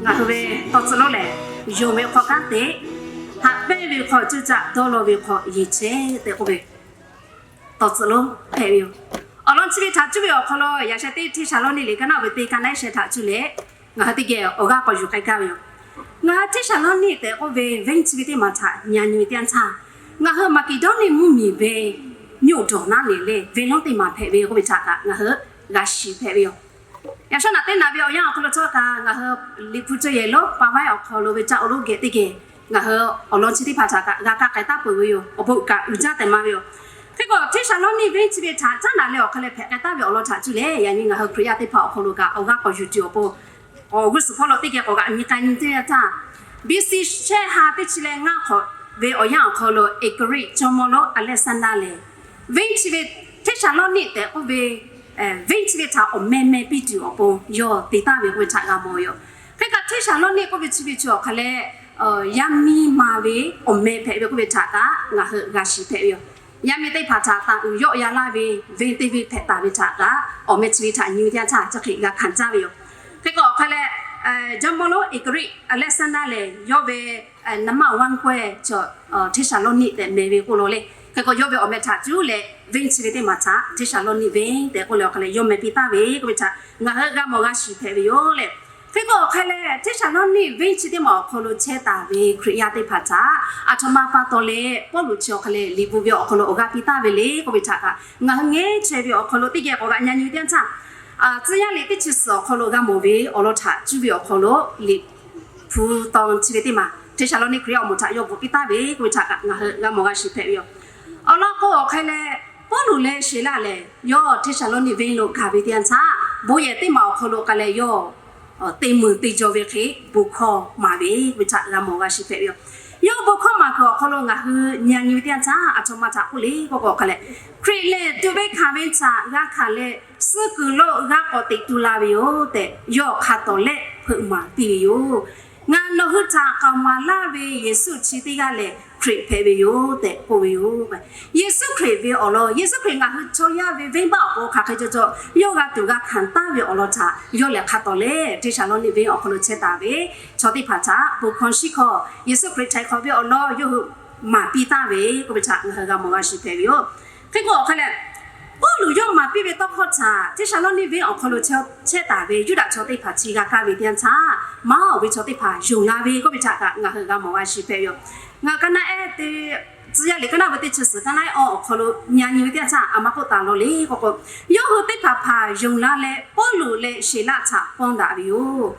Ngaˬ hui ve tawˇ tcuh lonˉ lehˬ, yonˍ ve hk'aw kanˉ te, haꞈ pehnˇ ve hk'aw cuˇ caˆ, dawˇ law ve hk'aw yeˬ chehˇ tehꞈ k'oˆ ve tawˇ tcuh lonˉ hpehꞈ ve yoˬ. Awˬ lawn chi ve htaꞈ cuˇ ve awˬ hk'aw lo yaꞈ sheh teˇ Hteˇsaˍlawˇniˆ liꞈ ka naˆ ve teˇ ka naˆ sheh htaꞈ cuˇ leh, ngaˬ hui teˇ geh awˬ g'aˇ k'awꞈ yuˬ k'ai gaˇ ve yoˬ. Ngaˬ hui Hteˇsaˍlawˇniˆ tehꞈ k'oˆ ve venˇ chi ve teˇ maˬ htaꞈ nyi nyi ve teˇ yanˇ htaˇ, ngaˬ hui Maˍkeˍdawˇniˆ mvuhˇmiˬ ve မြို့တော် naˉ lehˬ leh venˇ lonˉ teˇ maˬ hpehꞈ ve k'oˆ ve htaꞈ kaꞈ ngaˬ hui g'a shiˍ hpehꞈ ve yoˬ. Yaꞈ shawˉ naꞈ teˇ naꞈ ve awˬ yanˇ awˬ hk'aw lo htawˇ kaꞈ ngaˬ hui Liꞈ hpu cawˇ yehˬ lonˉ pa vaiˉ awˬ hk'aw lo ve caˇ awˬ lonˉ geh teˇ geh ngaˬ hui awˬ lawn chi teˇ hpaˍ htaꞈ kaꞈ g'a kaˇ k'ai taˍ peuˬ ve yoˬ. Awˬ bon kaꞈ uiˍ jaˇ tehꞈ maˇ ve yoˬ. Hk'e k'o Hteˇsaˍlawˇniˆ venˇ chi ve htaꞈ caˉ naꞈ leh awˬ hk'aw leh hpehꞈ k'ai taˍ ve awˬ lawn htaꞈ cuˇ leh, yaꞈ nyi ngaˬ hui Hkriꞈ yaˇ teˇ hpaˍ awˬ hk'aw lo kaꞈ awˬ g'aˇ k'awꞈ yuˬ tuˬ awˬ pon awˬ g'uˇ suhˍ hpawˇ lo teˇ geh k'awꞈ g'aꞈ nyi k'ai nyi teˇ yanˇ htaˇ, B C shehˆ ha teˇ chi leh ngaˇ hk'awꞈ ve awˬ yanˇ awˬ hk'aw lo Eˍkuˍriˆ jawˇmawˇ lonˉ Aleˍsaˍndaˇ lehˬ, venˇ chi ve Hteˇsaˍlawˇniˆ tehꞈ k'oˆ ve venˇ chi ve htaꞈ awˬ meh meh piˇ tuˬ awˬ pon yawˇ te taˍ ve k'oˆ ve htaꞈ g'a mawˬ ve yoˬ. Hk'e kaꞈ Hteˇsaˍlawˇniˆ k'oˆ ve chi ve chi awˬ hk'aw leh, yaˇ miˇ ma ve awˬ meh hpehꞈ ve k'oˆ ve htaꞈ kaꞈ ngaˬ hui g'a shiˍ hpehꞈ ve yoˬ. Yaˇ miˇ teˇ hpaˍ htaꞈ taˍ uiˍ yawˆ ya laˇ ve venˇ teˇ venˇ hpehꞈ taˍ ve htaꞈ kaꞈ awˬ meh chi ve htaꞈ nyi ve teˇ yanˇ htaˇ chi hk'e g'a hkanˍ caˇ ve yoˬ. Hk'e k'o awˬ hk'aw leh jawˇmawˇ lonˉ Eˍkuˍriˆ Aleˍsaˍndaˇ lehˬ, yawˇ ve naˍ maˆ vaˇ k'awehˇ chaw Hteˇsaˍlawˇniˆ tehꞈ meh ve k'oˆ law leh, hk'e k'o yawˇ ve awˬ meh htaꞈ cuˇ leh venˇ chi ve teˇ maˬ htaꞈ Hteˇsaˍlawˇniˆ venˇ tehꞈ k'oˆ leh awˬ hk'aw leh yawˇ meh piˇ taˍ ve k'oˆ ve htaꞈ ngaˬ hui g'a mawˬ g'a shiˍ hpehꞈ ve yoˬ leh, hk'e k'o awˬ hk'aw leh Hteˇsaˍlawˇniˆ venˇ chi teˇ maˬ awˬ hk'aw lo chehˇ taˍ ve Hkriꞈ yaˇ teˇ hpaˍ htaꞈ aˬ htoꞈ ma pa taw leh Pawˇluꞈ chi awˬ hk'aw leh liꞈ bvuhꞈ ve awˬ hk'aw lo awˬ g'aˇ piˇ taˍ ve le k'oˆ ve htaꞈ kaꞈ ngaˬ hui ngeh chaweh ve awˬ hk'aw lo teˇ geh k'awꞈ g'aꞈ nyi ve teˇ yanˇ htaˇ, Tcuh yaˇ liꞈ teˇ chi suhˍ awˬ hk'aw lo g'a mawˬ ve awˬ lawn htaꞈ cuˇ ve awˬ hk'aw lo Liꞈ hpu taw chi ve teˇ maˬ Hteˇsaˍlawˇniˆ Hkriꞈ yaˇ awˬ moˍ htaꞈ yawˇ bvuhꞈ piˇ taˍ ve k'oˆ ve htaꞈ kaꞈ ngaˬ hui g'a mawˬ g'a shiˍ hpehꞈ ve yoˬ. Awˬ lawn k'o awˬ hk'aw leh Pawˇluꞈ leh Siˍlaˆ lehˬ yawˇ Hteˇsaˍlawˇniˆ venˇ lo gaˬ ve teˇ yanˇ htaˇ, bon yehˬ teˇ maˬ awˬ hk'aw lo k'ai leh yawˇ te meuˬ te jaw ve hk'e bon hkawˇ maˍ ve k'oˆ ve htaꞈ g'a mawˬ g'a shiˍ hpehꞈ ve yoˬ. Yawˇ bon hkawˇ maˍ kuiˬ awˬ hk'aw lo ngaˬ hui nyi nyi ve teˇ yanˇ htaˇ aˬ htoꞈ ma htaꞈ k'oˆ le k'oˆ k'o awˬ hk'aw leh, Hkriꞈ lehˬ tuꞈ ve hkanˍ ve htaꞈ g'a hkanˍ leh, suh kuiˬ lo g'a k'awꞈ teꞈ tu la ve yoˬ tehꞈ yawˇ hk'a tawˍ lehˆ hpeuꞈ maˍ piˇ ve yoˬ. Ngaˬ nawˬ hui htaꞈ k'aoˍ maˍ laˇ ve Yeˍsuˆ chi teˇ g'aˇ lehˬ Hkriꞈ hpehꞈ ve yoˬ tehꞈ k'oˆ ve yoˬ. Yeˍsuˆ Hkriꞈ ve awˬ lawn, Yeˍsuˆ Hkriꞈ ngaˬ hui chaw yaˇ ve venˇbaˆ awˬ pon hk'aˬ hk'e cawˬ cawˬ yawˇ g'a tuˬ g'a hkanˍ taˍ ve awˬ lawn htaꞈ yawˇ lehˬ hk'a tawˍ lehˆ Hteˇsaˍlawˇniˆ venˇ awˬ hk'aw lo chehˇ taˍ ve chaw teˇ hpaˍ htaꞈ bon hkawˇ shiˉ hkawˇ Yeˍsuˆ Hkriꞈ htaiˍ hk'awꞈ ve awˬ lawn yawˇ hui maˍ piˇ taˍ ve k'oˆ ve htaꞈ ngaˬ hui g'a mawˬ g'a shiˍ hpehꞈ ve yoˬ. Hk'e k'o awˬ hk'aw leh, Pawˇluꞈ yawˇ maˍ piˇ ve tawˇ hkawˇ htaꞈ Hteˇsaˍlawˇniˆ venˇ awˬ hk'aw lo chehˇ taˍ ve Yuˇdaꞈ chaw teˇ hpaˍ chi g'a kaˇ ve teˇ yanˇ htaˇ, maˇ oˬ ve chaw teˇ hpaˍ yonˍ la ve k'oˆ ve htaꞈ kaꞈ ngaˬ hui g'a mawˬ g'a shiˍ hpehꞈ ve yoˬ. Ngaˬ ka naˆ ehˉ te, Tcuh yaˇ liꞈ ka naˆ ve teˇ chi suhˍ ka naˆ ehˉ awˬ hk'aw lo nyi nyi ve teˇ yanˇ htaˇ aˬ ma k'oˆ taˍ law le k'oˆ k'o, yawˇ hui teˇ hpaˍ hpaˍ yonˍ la leh Pawˇluꞈ leh Siˍlaˆ htaꞈ pawnˇ daꞈ ve yoˬ.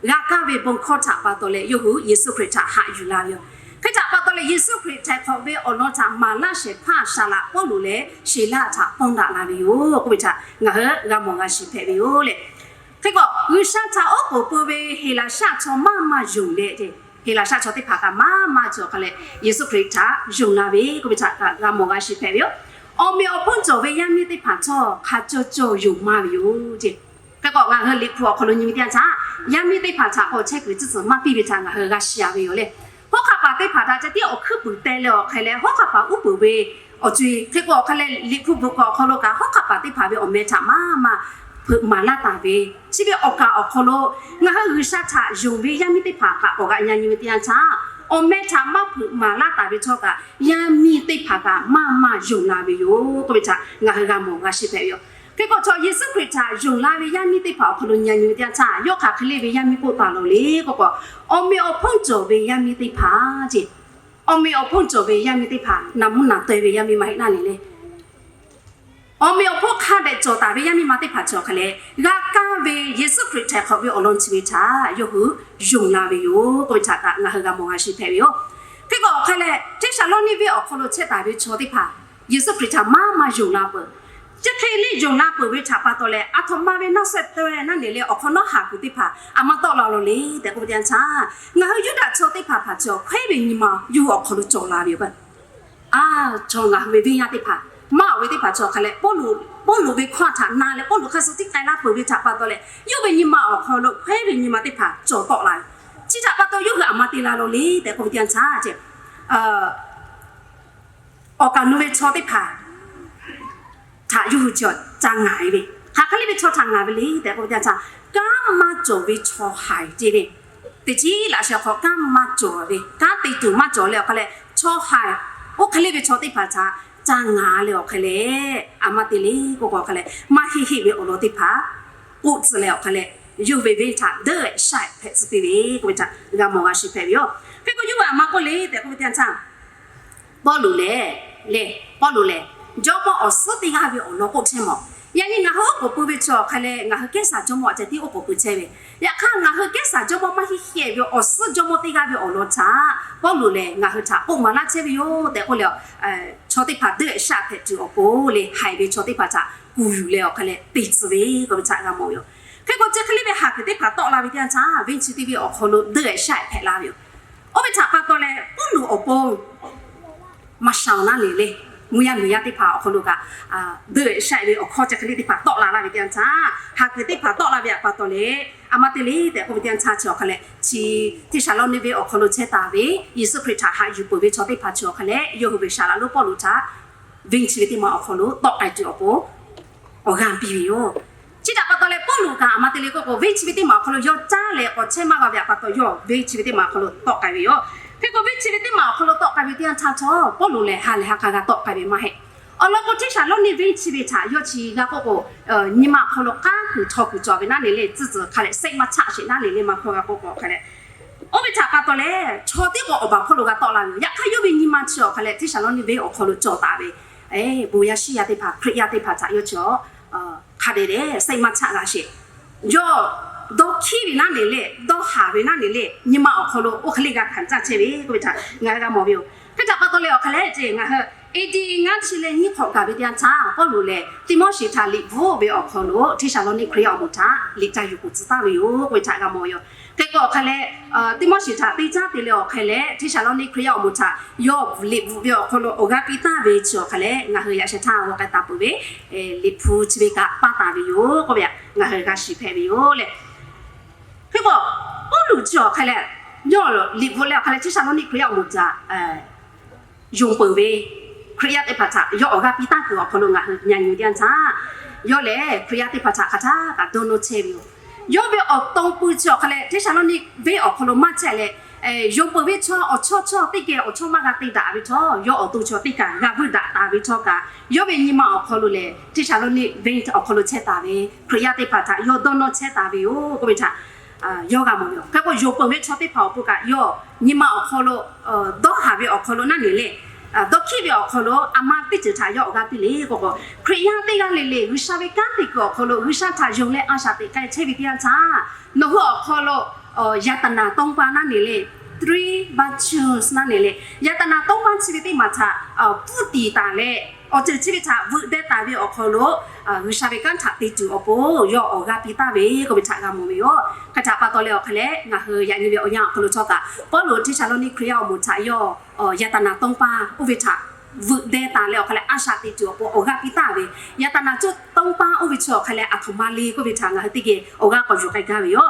G'a kaˇ ve bon hkawˇ htaꞈ pa taw leh yawˇ hui Yeˍsuˆ Hkriꞈ htaꞈ haꞈ yuˬ la ve yoˬ. Hk'e htaꞈ pa taw leh Yeˍsuˆ Hkriꞈ htaiˍ hk'awꞈ ve awˬ lawn htaꞈ maˍ laˇ shehˍ hpaˇ saˍ laꞈ Pawˇluꞈ leh Siˍlaˆ htaꞈ pawnˇ daꞈ la ve yoˬ k'oˆ ve htaꞈ ngaˬ hui g'a mawˬ g'a shiˍ hpehꞈ ve yoˬ le. Hk'e k'o G'uiˬsha htaꞈ oˉ k'oˍ pui ve Heˍlaˍsaˆ chaw maˇ maˇ yonˍ leh, Heˍlaˍsaˆ chaw teˇ hpaˍ kaꞈ maˇ maˇ cawˬ hk'a leh Yeˍsuˆ Hkriꞈ htaꞈ yonˍ la ve k'oˆ ve htaꞈ kaꞈ g'a mawˬ g'a shiˍ hpehꞈ ve yoˬ. Awˬ meꞈ awˬ hponˇ cawˬ ve yaˇ miˇ teˇ hpaˍ htawˇ hk'a cawˇ cawˇ yonˍ maˇ ve yoˬ ce. Hk'e k'o ngaˬ hui Liꞈ hpu awˬ hk'aw lo nyi ve teˇ yanˇ htaˇ, yaˇ miˇ teˇ hpaˍ htaꞈ k'o chehˇ kuiˬ tcuhˉ tcuhˬ maˇ piˇ ve htaꞈ ngaˬ hui g'a shiˍ a ve yoˬ le. Hawˉ hk'aˆ paˍ teˇ hpaˍ htaꞈ ca tiˉ awˬ hkuiˉ puiˍ teh leh awˬ hk'e leh hawˉ hk'aˆ paˍ uˉ peunˍ ve awˬ co-e hk'e k'o awˬ hk'e leh Liꞈ hpu bvuhꞈ k'o awˬ hk'aw lo kaꞈ hawˉ hk'aˆ paˍ teˇ hpaˍ ve awˬ meh htaꞈ maˇ maˇ hpeuꞈ maˍ laˇ taˍ ve, chi ve awˬ kaˍ awˬ hk'aw lo ngaˬ hui G'uiˬsha htaꞈ yonˍ ve yaˇ miˇ teˇ hpaˍ kaꞈ k'awꞈ g'aꞈ nyi nyi ve teˇ yanˇ htaˇ, awˬ meh htaꞈ maˇ hpeuꞈ maˍ laˇ taˍ ve htawˇ kaꞈ yaˇ miˇ teˇ hpaˍ kaꞈ maˇ maˇ yonˍ la ve yoˬ k'oˆ ve htaꞈ ngaˬ hui g'a mawˬ g'a shiˍ hpehꞈ ve yoˬ. Hk'e k'o chaw Yeˍsuˆ Hkriꞈ htaꞈ yonˍ la ve yaˇ miˇ teˇ hpaˍ awˬ hk'aw lo nyi nyi ve teˇ yanˇ htaˇ, yawˇ hk'aˬ hk'e le ve yaˇ miˇ k'oˆ taˍ law le k'oˆ k'o, awˬ meꞈ awˬ hponˇ cawˬ ve yaˇ miˇ teˇ hpaˍ ce. Awˬ meꞈ awˬ hponˇ cawˬ ve yaˇ miˇ teˇ hpaˍ naˍ mvuhˇ naˍ taweh ve yaˇ miˇ maˇ heˆ naˆ le le. Awˬ meꞈ awˬ hponˇ hk'a dehꞈ cawˬ taˍ ve yaˇ miˇ ma teˇ hpaˍ cawˬ hk'a leh, g'a kaˇ ve Yeˍsuˆ Hkriꞈ htaiˍ hk'awꞈ ve awˬ lawn chi ve htaꞈ yawˇ hui yonˍ la ve yoˬ k'oˆ ve htaꞈ kaꞈ ngaˬ hui g'a mawˬ g'a shiˍ hpehꞈ ve yoˬ. Hk'e k'o awˬ hk'e leh Hteˇsaˍlawˇniˆ venˇ awˬ hk'aw lo chehˇ taˍ ve chaw teˇ hpaˍ Yeˍsuˆ Hkriꞈ htaꞈ maˇ maˇ yonˍ la peuˬ. Chi hk'e le yonˍ la peuˬ ve htaꞈ pa taw leh aˬ htoꞈ ma ve naˆ shehˆ taweh naˆ lehˬ leh awˬ hk'awꞈ nawˉ haˍ kuiˬ teˇ hpaˍ aˬ ma tawˆ la law le tehꞈ k'oˆ ve teˇ yanˇ htaˇ, ngaˬ hui Yuˇdaꞈ chaw teˇ hpaˍ hpaˍ cawˬ hkawehˉ ve nyi ma yawˇ hui awˬ hk'aw lo cawˬ la ve yoˬ. A, chaw ngaˬ hui ve venˇ yaˇ teˇ hpaˍ maˇ oˬ ve teˇ hpaˍ cawˬ hk'a leh Pawˇluꞈ, Pawˇluꞈ ve hkawˇ htaꞈ na leh Pawˇluꞈ hk'a suh tiˉ k'ai laˇ peuˬ ve htaꞈ pa taw leh yawˇ ve nyi ma awˬ hk'aw lo hkawehˉ ve nyi ma teˇ hpaˍ cawˬ tawˆ la ve. Chi htaꞈ pa taw yawˇ hui aˬ ma te la law le tehꞈ k'oˆ ve teˇ yanˇ htaˇ ce, Awˬ kaˍ nu ve chaw teˇ hpaˍ htaꞈ yawˇ hui chi ca ngaˍ ve, hk'aˬ hk'e le ve chaw htaꞈ ngaˍ ve le tehꞈ k'oˆ ve teˇ yanˇ htaˇ, kanˉ maˇ cawˬ ve chaw haiˬ ce le. Teˇ chiˉ laꞈ sheh hk'aw kanˉ maˇ cawˬ ve, kanˉ te tuˬ maˇ cawˬ leh awˬ hk'a leh, chaw haiˬ oˇ hk'e le ve chaw teˇ hpaˍ htaꞈ ca ngaˍ leh awˬ hk'a leh, a ma te le k'oˆ k'o hk'a leh, maˇ heˆ heˆ ve awˬ lawn teˇ hpaˍ k'oˆ tcuh leh awˬ hk'a leh, yawˇ ve venˇ htaꞈ deuˆ-ehˍ shaˆ-ehˍ hpehꞈ tcuh piˇ ve k'oˆ ve htaꞈ g'a mawˬ g'a shiˍ hpehꞈ ve yoˬ. Hk'e k'o yawˇ ve a ma k'oˆ le tehꞈ k'oˆ ve teˇ yanˇ htaˇ, Pawˇluꞈ lehˬ, lehˬ Pawˇluꞈ lehˬ, jawˇmawˇ awˬ suhˉ teˇ g'aˇ ve awˬ lawn k'oˆ chehˇ mawˬ. Yaꞈ nyi ngaˬ hui oˉ k'oˍ pui ve chi awˬ hk'a leh ngaˬ hui Kehˉsaˍ jawˇmawˇ a ceh tiˉ oˉ k'oˍ pui chehˇ ve. Yaꞈ hk'aˇ ngaˬ hui Kehˉsaˍ jawˇmawˇ maˇ heˆ sheˆ ve awˬ suhˉ jawˇmawˇ teˇ g'aˇ ve awˬ lawn htaꞈ Pawˇluꞈ lehˬ ngaˬ hui htaꞈ k'oˆ maˍ laˇ chehˇ ve yoˬ tehꞈ k'oˆ leh, chaw teˇ hpaˍ deuˆ-ehˍ shaˆ-ehˍ hpehꞈ tuˬ awˬ pon le haiˬ ve chaw teˇ hpaˍ htaꞈ kuˬ yuˬ leh awˬ hk'a leh te tcuh ve k'oˆ ve htaꞈ g'a mawˬ ve yoˬ. Hk'e k'o chi hk'e le ve haˍ kuiˬ teˇ hpaˍ tawˆ la ve teˇ yanˇ htaˇ, venˇ chi teˇ venˇ awˬ hk'aw lo deuˆ-ehˍ shaˆ-ehˍ hpehꞈ la ve yoˬ. Oˇ ve htaꞈ pa taw leh Pawˇluꞈ awˬ pon maꞈ shaˍ-oˬ naˉ le le, mvuhˇ yaˇ miˬ yaˇ teˇ hpaˍ awˬ hk'aw lo kaꞈ deuˆ-ehˍ shaˆ-ehˍ ve awˬ hkawˇ chi hk'e le teˇ hpaˍ tawˆ la laˇ ve teˇ yanˇ htaˇ, haˍ kuiˬ teˇ hpaˍ tawˆ la ve htaꞈ pa taw leh, a ma te le tehꞈ k'oˆ ve teˇ yanˇ htaˇ chi awˬ hk'a leh chi Hteˇsaˍlawˇniˆ venˇ awˬ hk'aw lo chehˇ taˍ ve Yeˍsuˆ Hkriꞈ htaꞈ haꞈ yuˬ peuˬ ve chaw teˇ hpaˍ chi awˬ hk'a leh yawˇ hui ve saˍ laꞈ lonˉ Pawˇluꞈ htaꞈ venˇ chi ve teˇ ma awˬ hk'aw lo tawˆ k'ai tuˬ awˬ pon awˬ g'aˇ piˇ ve yoˬ. Chi htaꞈ pa taw leh Pawˇluꞈ kaꞈ a ma te le k'oˆ k'o venˇ chi ve teˇ ma awˬ hk'aw lo yawˇ caˉ leh k'awꞈ chehˇ maˇ g'a ve htaꞈ pa taw yawˇ venˇ chi ve teˇ ma awˬ hk'aw lo tawˆ k'ai ve yoˬ. Hk'e k'o venˇ chi ve teˇ ma awˬ hk'aw lo tawˆ k'ai ve teˇ yanˇ htaˇ htawˇ Pawˇluꞈ lehˬ ha lehˬ ha k'a g'a tawˆ k'ai ve maˇ heˆ. Awˬ lawn k'o Hteˇsaˍlawˇniˆ venˇ chi ve htaꞈ yawˇ chi g'a k'oˆ k'o, nyi ma awˬ hk'aw lo k'aˉ kuiˬ htaw kuiˬ cawˬ ve naˉ le le, tcuhˇ tcuhˬ hk'a leh sehˆ maˇ chaˆ sheˍ naˉ le le maˇ hkawˇ g'a k'oˆ k'o hk'a leh, oˇ ve htaꞈ pa taw leh chaw teˇ k'o awˬ baˬ hpawˇ lo g'a tawˆ la ve yoˬ. Yaꞈ hk'aˇ yawˇ ve nyi ma chi awˬ hk'a leh Hteˇsaˍlawˇniˆ venˇ awˬ hk'aw lo cawˬ taˍ ve bon yaˇ shiˉ yaˇ teˇ hpaˍ, Hkriꞈ yaˇ teˇ hpaˍ htaꞈ yawˇ chi hk'a dehꞈ dehꞈ sehˆ maˇ chaˆ g'a sheˍ. Yawˇ dawˇ hkiˉ ve naˉ le le, dawˇ haˍ ve naˉ le le, nyi ma awˬ hk'aw lo oˇ hk'e le g'a hkanˍ caˇ chehˇ ve k'oˆ ve htaꞈ ngaˬ hui g'a mawˬ ve yoˬ. Hk'e htaꞈ pa taw leh awˬ hk'a leh ce ngaˬ hui A D ngaˇ chi leh nyiˇ hk'awꞈ gaˬ ve teˇ yanˇ htaˇ Pawˇluꞈ lehˬ Tiˆmoˉseˍ htaꞈ liꞈ bvuhˆ ve awˬ hk'aw lo Hteˇsaˍlawˇniˆ Hkriꞈ yaˇ awˬ moˍ htaꞈ liꞈ ca yuˬ k'oˍ tcuh taˍ ve yoˬ k'oˆ ve htaꞈ g'a mawˬ ve yoˬ. Hk'e k'o awˬ hk'a leh Tiˆmoˉseˍ htaꞈ te caˉ te leh awˬ hk'a leh Hteˇsaˍlawˇniˆ Hkriꞈ yaˇ awˬ moˍ htaꞈ yawˇ liꞈ bvuhꞈ ve awˬ hk'aw lo awˬ g'aˇ piˇ taˍ ve chi awˬ hk'a leh ngaˬ hui yaꞈ sheh htaˇ g'aw k'ai taˍ peuˬ ve liꞈ hpu chi ve kaꞈ paˇ taˍ ve yoˬ k'oˆ ve htaꞈ ngaˬ hui g'a shiˍ hpehꞈ ve yoˬ le. Hk'e k'o Pawˇluꞈ chi awˬ hk'a leh yawˇ liꞈ bvuhꞈ leh awˬ hk'a leh Hteˇsaˍlawˇniˆ Hkriꞈ yaˇ awˬ moˍ htaꞈ yonˍ peuˬ ve, Hkriꞈ yaˇ teˇ hpaˍ htaꞈ yawˇ awˬ g'aˇ piˇ taˍ kuiˬ awˬ hk'aw lo ngaˬ hui nyi nyi teˇ yanˇ htaˇ, yawˇ lehˬ Hkriꞈ yaˇ teˇ hpaˍ htaꞈ hk'aˬ htaˇ kaꞈ dawˇ nawˇ chehˇ ve yoˬ. Yawˇ ve awˬ to pui chi awˬ hk'a leh Hteˇsaˍlawˇniˆ venˇ awˬ hk'aw lo maˇ chehˇ leh, yonˍ peuˬ ve chaw awˬ chawˇ chawˇ teˇ geh awˬ chawˇ maˇ g'a te daꞈ ve htawˇ, yawˇ awˬ to chaw teˇ kaꞈ g'a vuiˇ daꞈ taˍ ve htawˇ kaꞈ, yawˇ ve nyi ma awˬ hk'aw lo lehˬ Hteˇsaˍlawˇniˆ venˇ awˬ hk'aw lo chehˇ taˍ ve Hkriꞈ yaˇ teˇ hpaˍ htaꞈ yawˇ dawˇ nawˇ chehˇ taˍ ve yoˬ k'oˆ ve htaꞈ yawˇ g'a mawˬ ve yoˬ. Hk'e k'o yonˍ peuˬ ve chaw teˇ hpaˍ awˬ pon kaꞈ yawˇ nyi ma awˬ hk'aw lo dawˇ haˍ ve awˬ hk'aw lo naˉ le le, dawˇ hkiˉ ve awˬ hk'aw lo a ma teˇ ceuˬ htaꞈ yawˇ awˬ g'aˇ piˇ le k'o k'o, Hkriꞈ yaˇ teˇ g'aˇ le le G'uiˬsha ve kanˉ te kuiˬ awˬ hk'aw lo G'uiˬsha htaꞈ yonˍ leh a shaꞈ teꞈ k'ai chehˇ ve teˇ yanˇ htaˇ, nawˬ hui awˬ hk'aw lo yaꞈ taˍ naˍ tawˇ paˇ naˉ le le, three virtues naˉ le le, yaꞈ taˍ naˍ tawˇ paˇ chi ve teˇ maˬ htaꞈ pfuhˇ tiˍ taˍ leh, awˬ ceuˬ chi ve htaꞈ veuꞈ deh taˍ ve awˬ hk'aw lo G'uiˬsha ve kanˉ htaꞈ te tuˬ awˬ pon yawˇ awˬ g'aˇ piˇ taˍ ve k'oˆ ve htaꞈ g'a mawˬ ve yoˬ. Hk'e htaꞈ pa taw leh awˬ hk'a leh ngaˬ hui yaꞈ nyi ve awˬ yanˇ awˬ hk'aw lo htawˇ kaꞈ Pawˇluꞈ Hteˇsaˍlawˇniˆ Hkriꞈ yaˇ awˬ moˍ htaꞈ yawˇ yaꞈ taˍ naˍ tawˇ paˇ oˇ ve htaꞈ veuꞈ deh taˍ leh awˬ hk'a leh a shaꞈ teꞈ tuˬ awˬ pon awˬ g'aˇ piˇ taˍ ve, yaꞈ taˍ naˍ tawˇ paˇ oˇ ve chi awˬ hk'a leh aˬ htoꞈ ma le k'oˆ ve htaꞈ ngaˬ hui teˇ geh awˬ g'aˇ k'awꞈ yuˬ k'ai gaˇ ve yoˬ.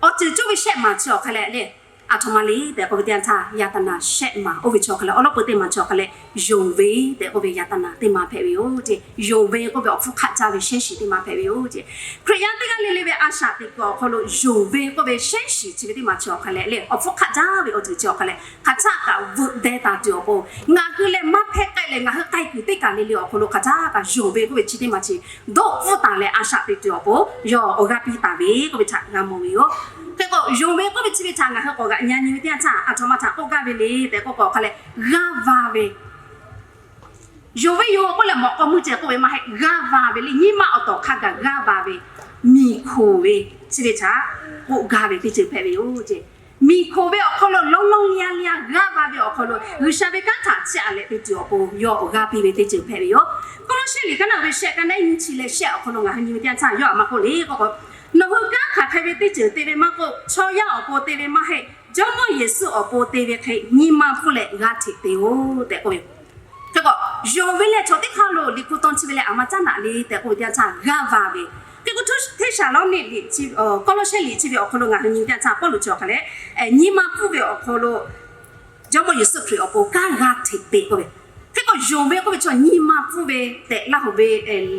Awˬ ceuˬ cawˇ ve shehˆ maˬ chi awˬ hk'a leh le, aˬ htoꞈ ma le tehꞈ k'oˆ ve teˇ yanˇ htaˇ yaꞈ taˍ naˍ shehˆ maˬ oˇ ve chi awˬ hk'a leh awˬ lawˉ peu teˇ maˬ chi awˬ hk'a leh yonˍ ve tehꞈ k'oˆ ve yaꞈ taˍ naˍ teˇ maˬ hpehꞈ ve yoˬ ce. Yonˍ ve k'oˆ ve awˬ hpfuhˇ hk'aˆ jaˇ ve shehˉ shiˍ teˇ maˬ hpehꞈ ve yoˬ ce. Hkriꞈ yaˇ teˇ g'aˇ le le ve a shaꞈ teꞈ kuiˬ awˬ hk'aw lo yonˍ ve k'oˆ ve shehˉ shiˍ chi ve teˇ maˬ chi awˬ hk'a leh le awˬ hpfuhˇ hk'aˆ jaˇ ve awˬ ceuˬ chi awˬ hk'a leh hk'aˬ htaˆ kaꞈ veuꞈ deh taˍ tuˬ awˬ pon ngaˬ hui leh maˇ hpehˇ k'ai leh ngaˬ hui k'ai kuiˬ teˇ kaˬ le le awˬ hk'aw lo hk'aˬ htaˆ kaꞈ yonˍ ve k'oˆ ve chi teˇ maˬ chi dawˇ pfuhˇ taˍ leh a shaꞈ teꞈ tuˬ awˬ pon yawˇ awˬ g'aˇ piˇ taˍ ve k'oˆ ve htaꞈ g'a mawˬ ve yoˬ. Hk'e k'o yonˍ ve k'oˆ ve chi ve htaꞈ ngaˬ hui k'awꞈ g'aꞈ nyi nyi ve teˇ yanˇ htaˇ aˬ htoꞈ ma htaꞈ k'oˆ gaˇ ve le tehꞈ k'oˆ k'o awˬ hk'a leh g'aˇ va ve, yonˍ ve yoˬ k'oˆ leh mawꞈ k'aw meuˇ ceh k'oˆ ve maˇ heˆ, g'aˇ va ve le. Nyi ma awˬ tawˍ hk'a gaˬ g'aˇ va ve, miˬ hkoˍ ve chi ve htaꞈ k'oˆ gaˇ ve teˇ ceuˬ hpehꞈ ve yoˬ ce. Miˬ hkoˍ ve awˬ hk'aw lo lawˇ lawˇ liˇ liˇ g'aˇ va ve awˬ hk'aw lo G'uiˬsha ve kanˉ htaꞈ chiˇ aꞈ leh te tuˬ awˬ pon yawˇ awˬ g'aˇ piˇ ve teˇ ceuˬ hpehꞈ ve yoˬ. Kawˇlawˇsehˆ liꞈ kaˉ naˆ ve shehˆ kaˉ naˆ nyiˇ chi leh shehˆ awˬ hk'aw lo ngaˬ hui nyi ve teˇ yanˇ htaˇ yawˇ aˬ ma k'oˆ le k'o k'o, nawˬ hui kanˉ hk'aˬ hk'e ve teˇ ceuˬ te ve maˇ k'oˆ, chaw yaˇ awˬ pon te ve maˇ heˆ, Jawˇmawˇ Yeˍsuˆ awˬ pon te ve hk'e nyi ma hpfuhˇ leh g'aˇ hteꞈ te-oˬ tehꞈ k'oˆ ve yoˬ. Hk'e k'o, yonˍ ve leh chaw teˇ hk'aˇ lo liꞈ hpu taw chi ve leh aˬ ma caˉ naꞈ le tehꞈ k'oˆ ve teˇ yanˇ htaˇ g'aˇ va ve. Hk'e k'o, Hteˇsaˍlawˇniˆ liꞈ, Kawˇlawˇsehˆ liꞈ chi ve awˬ hk'aw lo ngaˬ hui nyi teˇ yanˇ htaˇ Pawˇluꞈ chi awˬ hk'a leh nyi ma hpfuhˇ ve awˬ hk'aw lo Jawˇmawˇ Yeˍsuˆ Hkriꞈ awˬ pon kanˉ g'a hteꞈ te k'oˆ ve. Hk'e k'o yonˍ ve k'oˆ ve chaw nyi ma pfuhˇ ve tehꞈ laˇ hoꞈ ve,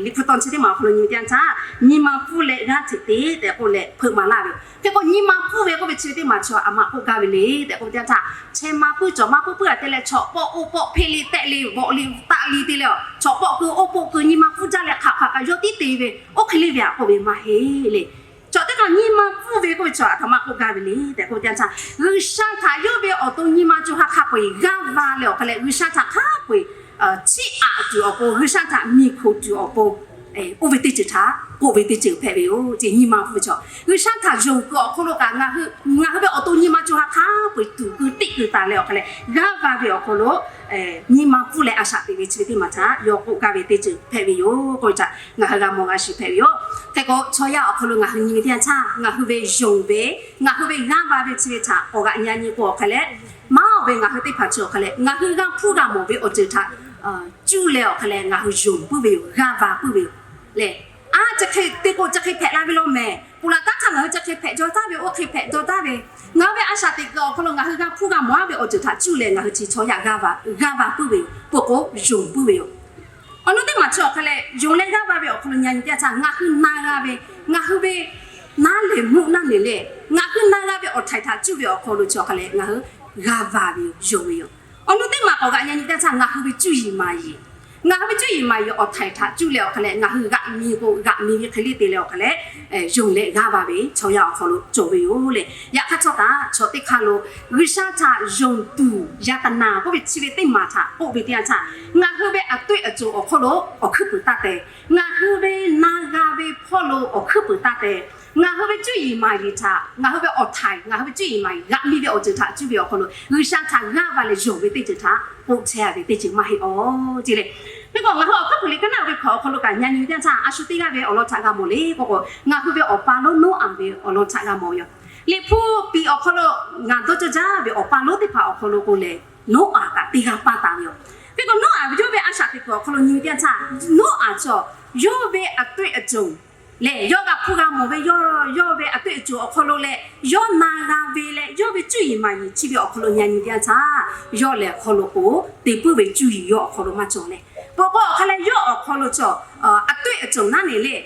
Liꞈ hpu taw chi teˇ maˬ awˬ hk'aw lo nyi ve teˇ yanˇ htaˇ, nyi ma pfuhˇ leh g'aˇ hteꞈ te tehꞈ k'oˆ leh hpeuꞈ maˍ laˇ ve. Hk'e k'o nyi ma pfuhˇ ve k'oˆ ve chi ve teˇ maˬ chaw aˬ ma k'oˆ gaˇ ve le tehꞈ k'oˆ ve teˇ yanˇ htaˇ, chehˇ ma puiˉ cawˬ ma puiˉ puiˉ a te leh chaw pawˆ oˇ pawˆ hpeˇ le tehˆ le vawꞈ le taˆ le te leh, chaw pawˆ keu oˇ pawˆ keu nyi ma pfuhˇ jaˇ leh hk'aˬ hk'aˬ kaꞈ yawˇ tiˉ te ve, oˇ hk'e le ve aꞈ k'oˆ ve maˇ heˆ le. Chaw teˇ hk'aˇ nyi ma pfuhˇ ve k'oˆ ve chaw aˬ htoꞈ ma k'oˆ gaˇ ve le tehꞈ k'oˆ ve teˇ yanˇ htaˇ, G'uiˬsha htaꞈ yawˇ ve awˬ to nyi ma co ha hk'a peu-eˬ g'aˇ va leh awˬ hk'a leh G'uiˬsha htaꞈ hk'a peu-eˬ chiˇ aꞈ tuˬ awˬ pon, G'uiˬsha htaꞈ miˬ hkoˍ tuˬ awˬ pon, oˇ ve teˇ ceuˬ htaꞈ k'oˆ ve teˇ ceuˬ hpehꞈ ve yoˬ. Chi nyi ma pfuhˇ ve chaw G'uiˬsha htaꞈ yonˍ kuiˬ awˬ hk'aw lo kaꞈ ngaˬ hui, ngaˬ hui ve awˬ to nyi ma co ha hk'a peu-eˬ tuˬ keu teˆ keu taˍ leh awˬ hk'a leh g'aˇ va ve awˬ hk'aw lo nyi ma pfuhˇ leh a shaꞈ teꞈ ve chi ve teˇ maˬ htaꞈ yawˇ k'oˆ gaˇ ve teˇ ceuˬ hpehꞈ ve yoˬ k'oˆ ve htaꞈ ngaˬ hui g'a mawˬ g'a shiˍ hpehꞈ ve yoˬ. Hk'e k'o chaw yaˇ awˬ hk'aw lo ngaˬ hui nyi ve teˇ yanˇ htaˇ, ngaˬ hui ve yonˍ ve, ngaˬ hui ve g'aˇ va ve chi ve htaꞈ k'awꞈ g'aꞈ nyi nyi k'o awˬ hk'a leh, maˇ oˬ ve ngaˬ hui teˇ hpaˍ chi awˬ hk'a leh ngaˬ hui g'a hpuˇ g'a mawˬ ve awˬ ceuˬ htaꞈ cuˇ leh awˬ hk'a leh ngaˬ hui yonˍ puiˉ ve yoˬ, g'aˇ va puiˉ ve yoˬ. Lehˬ, a, chi hk'e te k'o chi hk'e hpehꞈ la ve law mehˍ, ponˬ laˬ taˉ htaˇ ngaˬ hui chi hk'e hpehꞈ jaw taˉ ve, oˇ hk'e hpehꞈ jaw taˉ ve, ngaˬ hui ve a shaꞈ teꞈ kuiˬ awˬ hk'aw lo ngaˬ hui g'a hpuˇ g'a mawˬ ve awˬ ceuˬ htaꞈ cuˇ leh ngaˬ hui chi chaw yaˇ g'aˇ va, g'aˇ va puiˉ ve yoˬ, peuˬ k'o yonˍ puiˉ ve yoˬ. Awˬ nu teˇ maˬ chi awˬ hk'a leh yonˍ leh g'aˇ va ve awˬ hk'aw lo nyi nyi teˇ yanˇ htaˇ ngaˬ hui na g'a ve, ngaˬ hui ve naˉ lehˬ mvuhˇ naˉ lehˬ leh ngaˬ hui na g'a ve awˬ htaiˍ htaꞈ cuˇ ve awˬ hk'aw lo chi awˬ hk'a leh ngaˬ hui g'aˇ va ve yoˬ, yonˍ ve yoˬ. Awˬ nu teˇ maˬ k'awꞈ g'aꞈ nyi nyi teˇ yanˇ htaˇ ngaˬ hui ve cuˇ yiˍ maˍ yiˍ, ngaˬ hui ve cuˇ yiˍ maˍ yiˍ awˬ htaiˍ htaꞈ cuˇ leh awˬ hk'a leh ngaˬ hui g'aꞈ mi k'o g'aꞈ mi ve hk'e le te leh awˬ hk'a leh, yonˍ leh g'aˇ va ve chaw yaˇ awˬ hk'aw lo cawˬ ve yoˬ leh. Yaꞈ hk'aˇ htawˇ kaꞈ chaw teˇ hk'aˇ lo G'uiˬsha htaꞈ yonˍ tuˬ yaꞈ ka naˍ k'oˆ ve chi ve teˇ maˬ htaꞈ k'oˆ ve teˇ yanˇ htaˇ, ngaˬ hui ve aꞈ toˆ aꞈ cawˬ awˬ hk'aw lo awˬ hkuiˉ puiˍ taˇ te, ngaˬ hui ve na g'a ve hpawˇ lo awˬ hkuiˉ puiˍ taˇ te, ngaˬ hui ve cuˇ yiˍ maˍ yiˍ htaꞈ ngaˬ hui ve awˬ htaiˍ, ngaˬ hui ve cuˇ yiˍ maˍ yiˍ g'aꞈ mi ve awˬ ceuˬ htaꞈ cuˇ ve awˬ hk'aw lo G'uiˬsha htaꞈ g'aˇ va leh yonˍ ve teˇ ceuˬ htaꞈ k'oˆ chehˇ ve teˇ ceuˬ maˇ heˆ awˬ ce leh. Hk'e k'o ngaˬ hui awˬ hkuiˉ puiˍ liꞈ kaˉ naˆ ve hkawꞈ awˬ hk'aw lo kaꞈ nyi nyi ve teˇ yanˇ htaˇ a shu teˇ g'aˇ ve awˬ lawn htaꞈ g'a mawˬ le k'oˆ k'o, ngaˬ hui ve awˬ pa lonˉ Noˉaꞈ ve awˬ lawn htaꞈ g'a mawˬ ve yoˬ. Liꞈ hpu piˍ awˬ hk'aw lo ngaˬ dawˇ cawˇ jaˇ ve awˬ pa lonˉ teˇ hpaˍ awˬ hk'aw lo k'o lehˬ, Noˉaꞈ kaꞈ teˇ g'aˇ paˇ taˍ ve yoˬ. Hk'e k'o Noˉaꞈ ve yawˇ ve a shaꞈ teꞈ kuiˬ awˬ hk'aw lo nyi ve teˇ yanˇ htaˇ, Noˉaꞈ chaw yawˇ ve aꞈ toˆ aꞈ cawˬ lehˬ yawˇ g'a hpuˇ g'a mawˬ ve yawˇ, yawˇ ve aꞈ toˆ aꞈ cawˬ awˬ hk'aw lo leh yawˇ na g'a ve leh yawˇ ve cuˇ yiˍ maˍ yiˍ chi ve awˬ hk'aw lo nyi nyi ve teˇ yanˇ htaˇ, yawˇ lehˬ haw loꞈ k'oˍ te puiˉ ve cuˇ yiˍ yawˇ awˬ hk'aw lo maˇ cawˬ leh, peuˬ k'o awˬ hk'a leh yawˇ awˬ hk'aw lo cawˬ aꞈ toˆ aꞈ cawˬ naˉ ne leh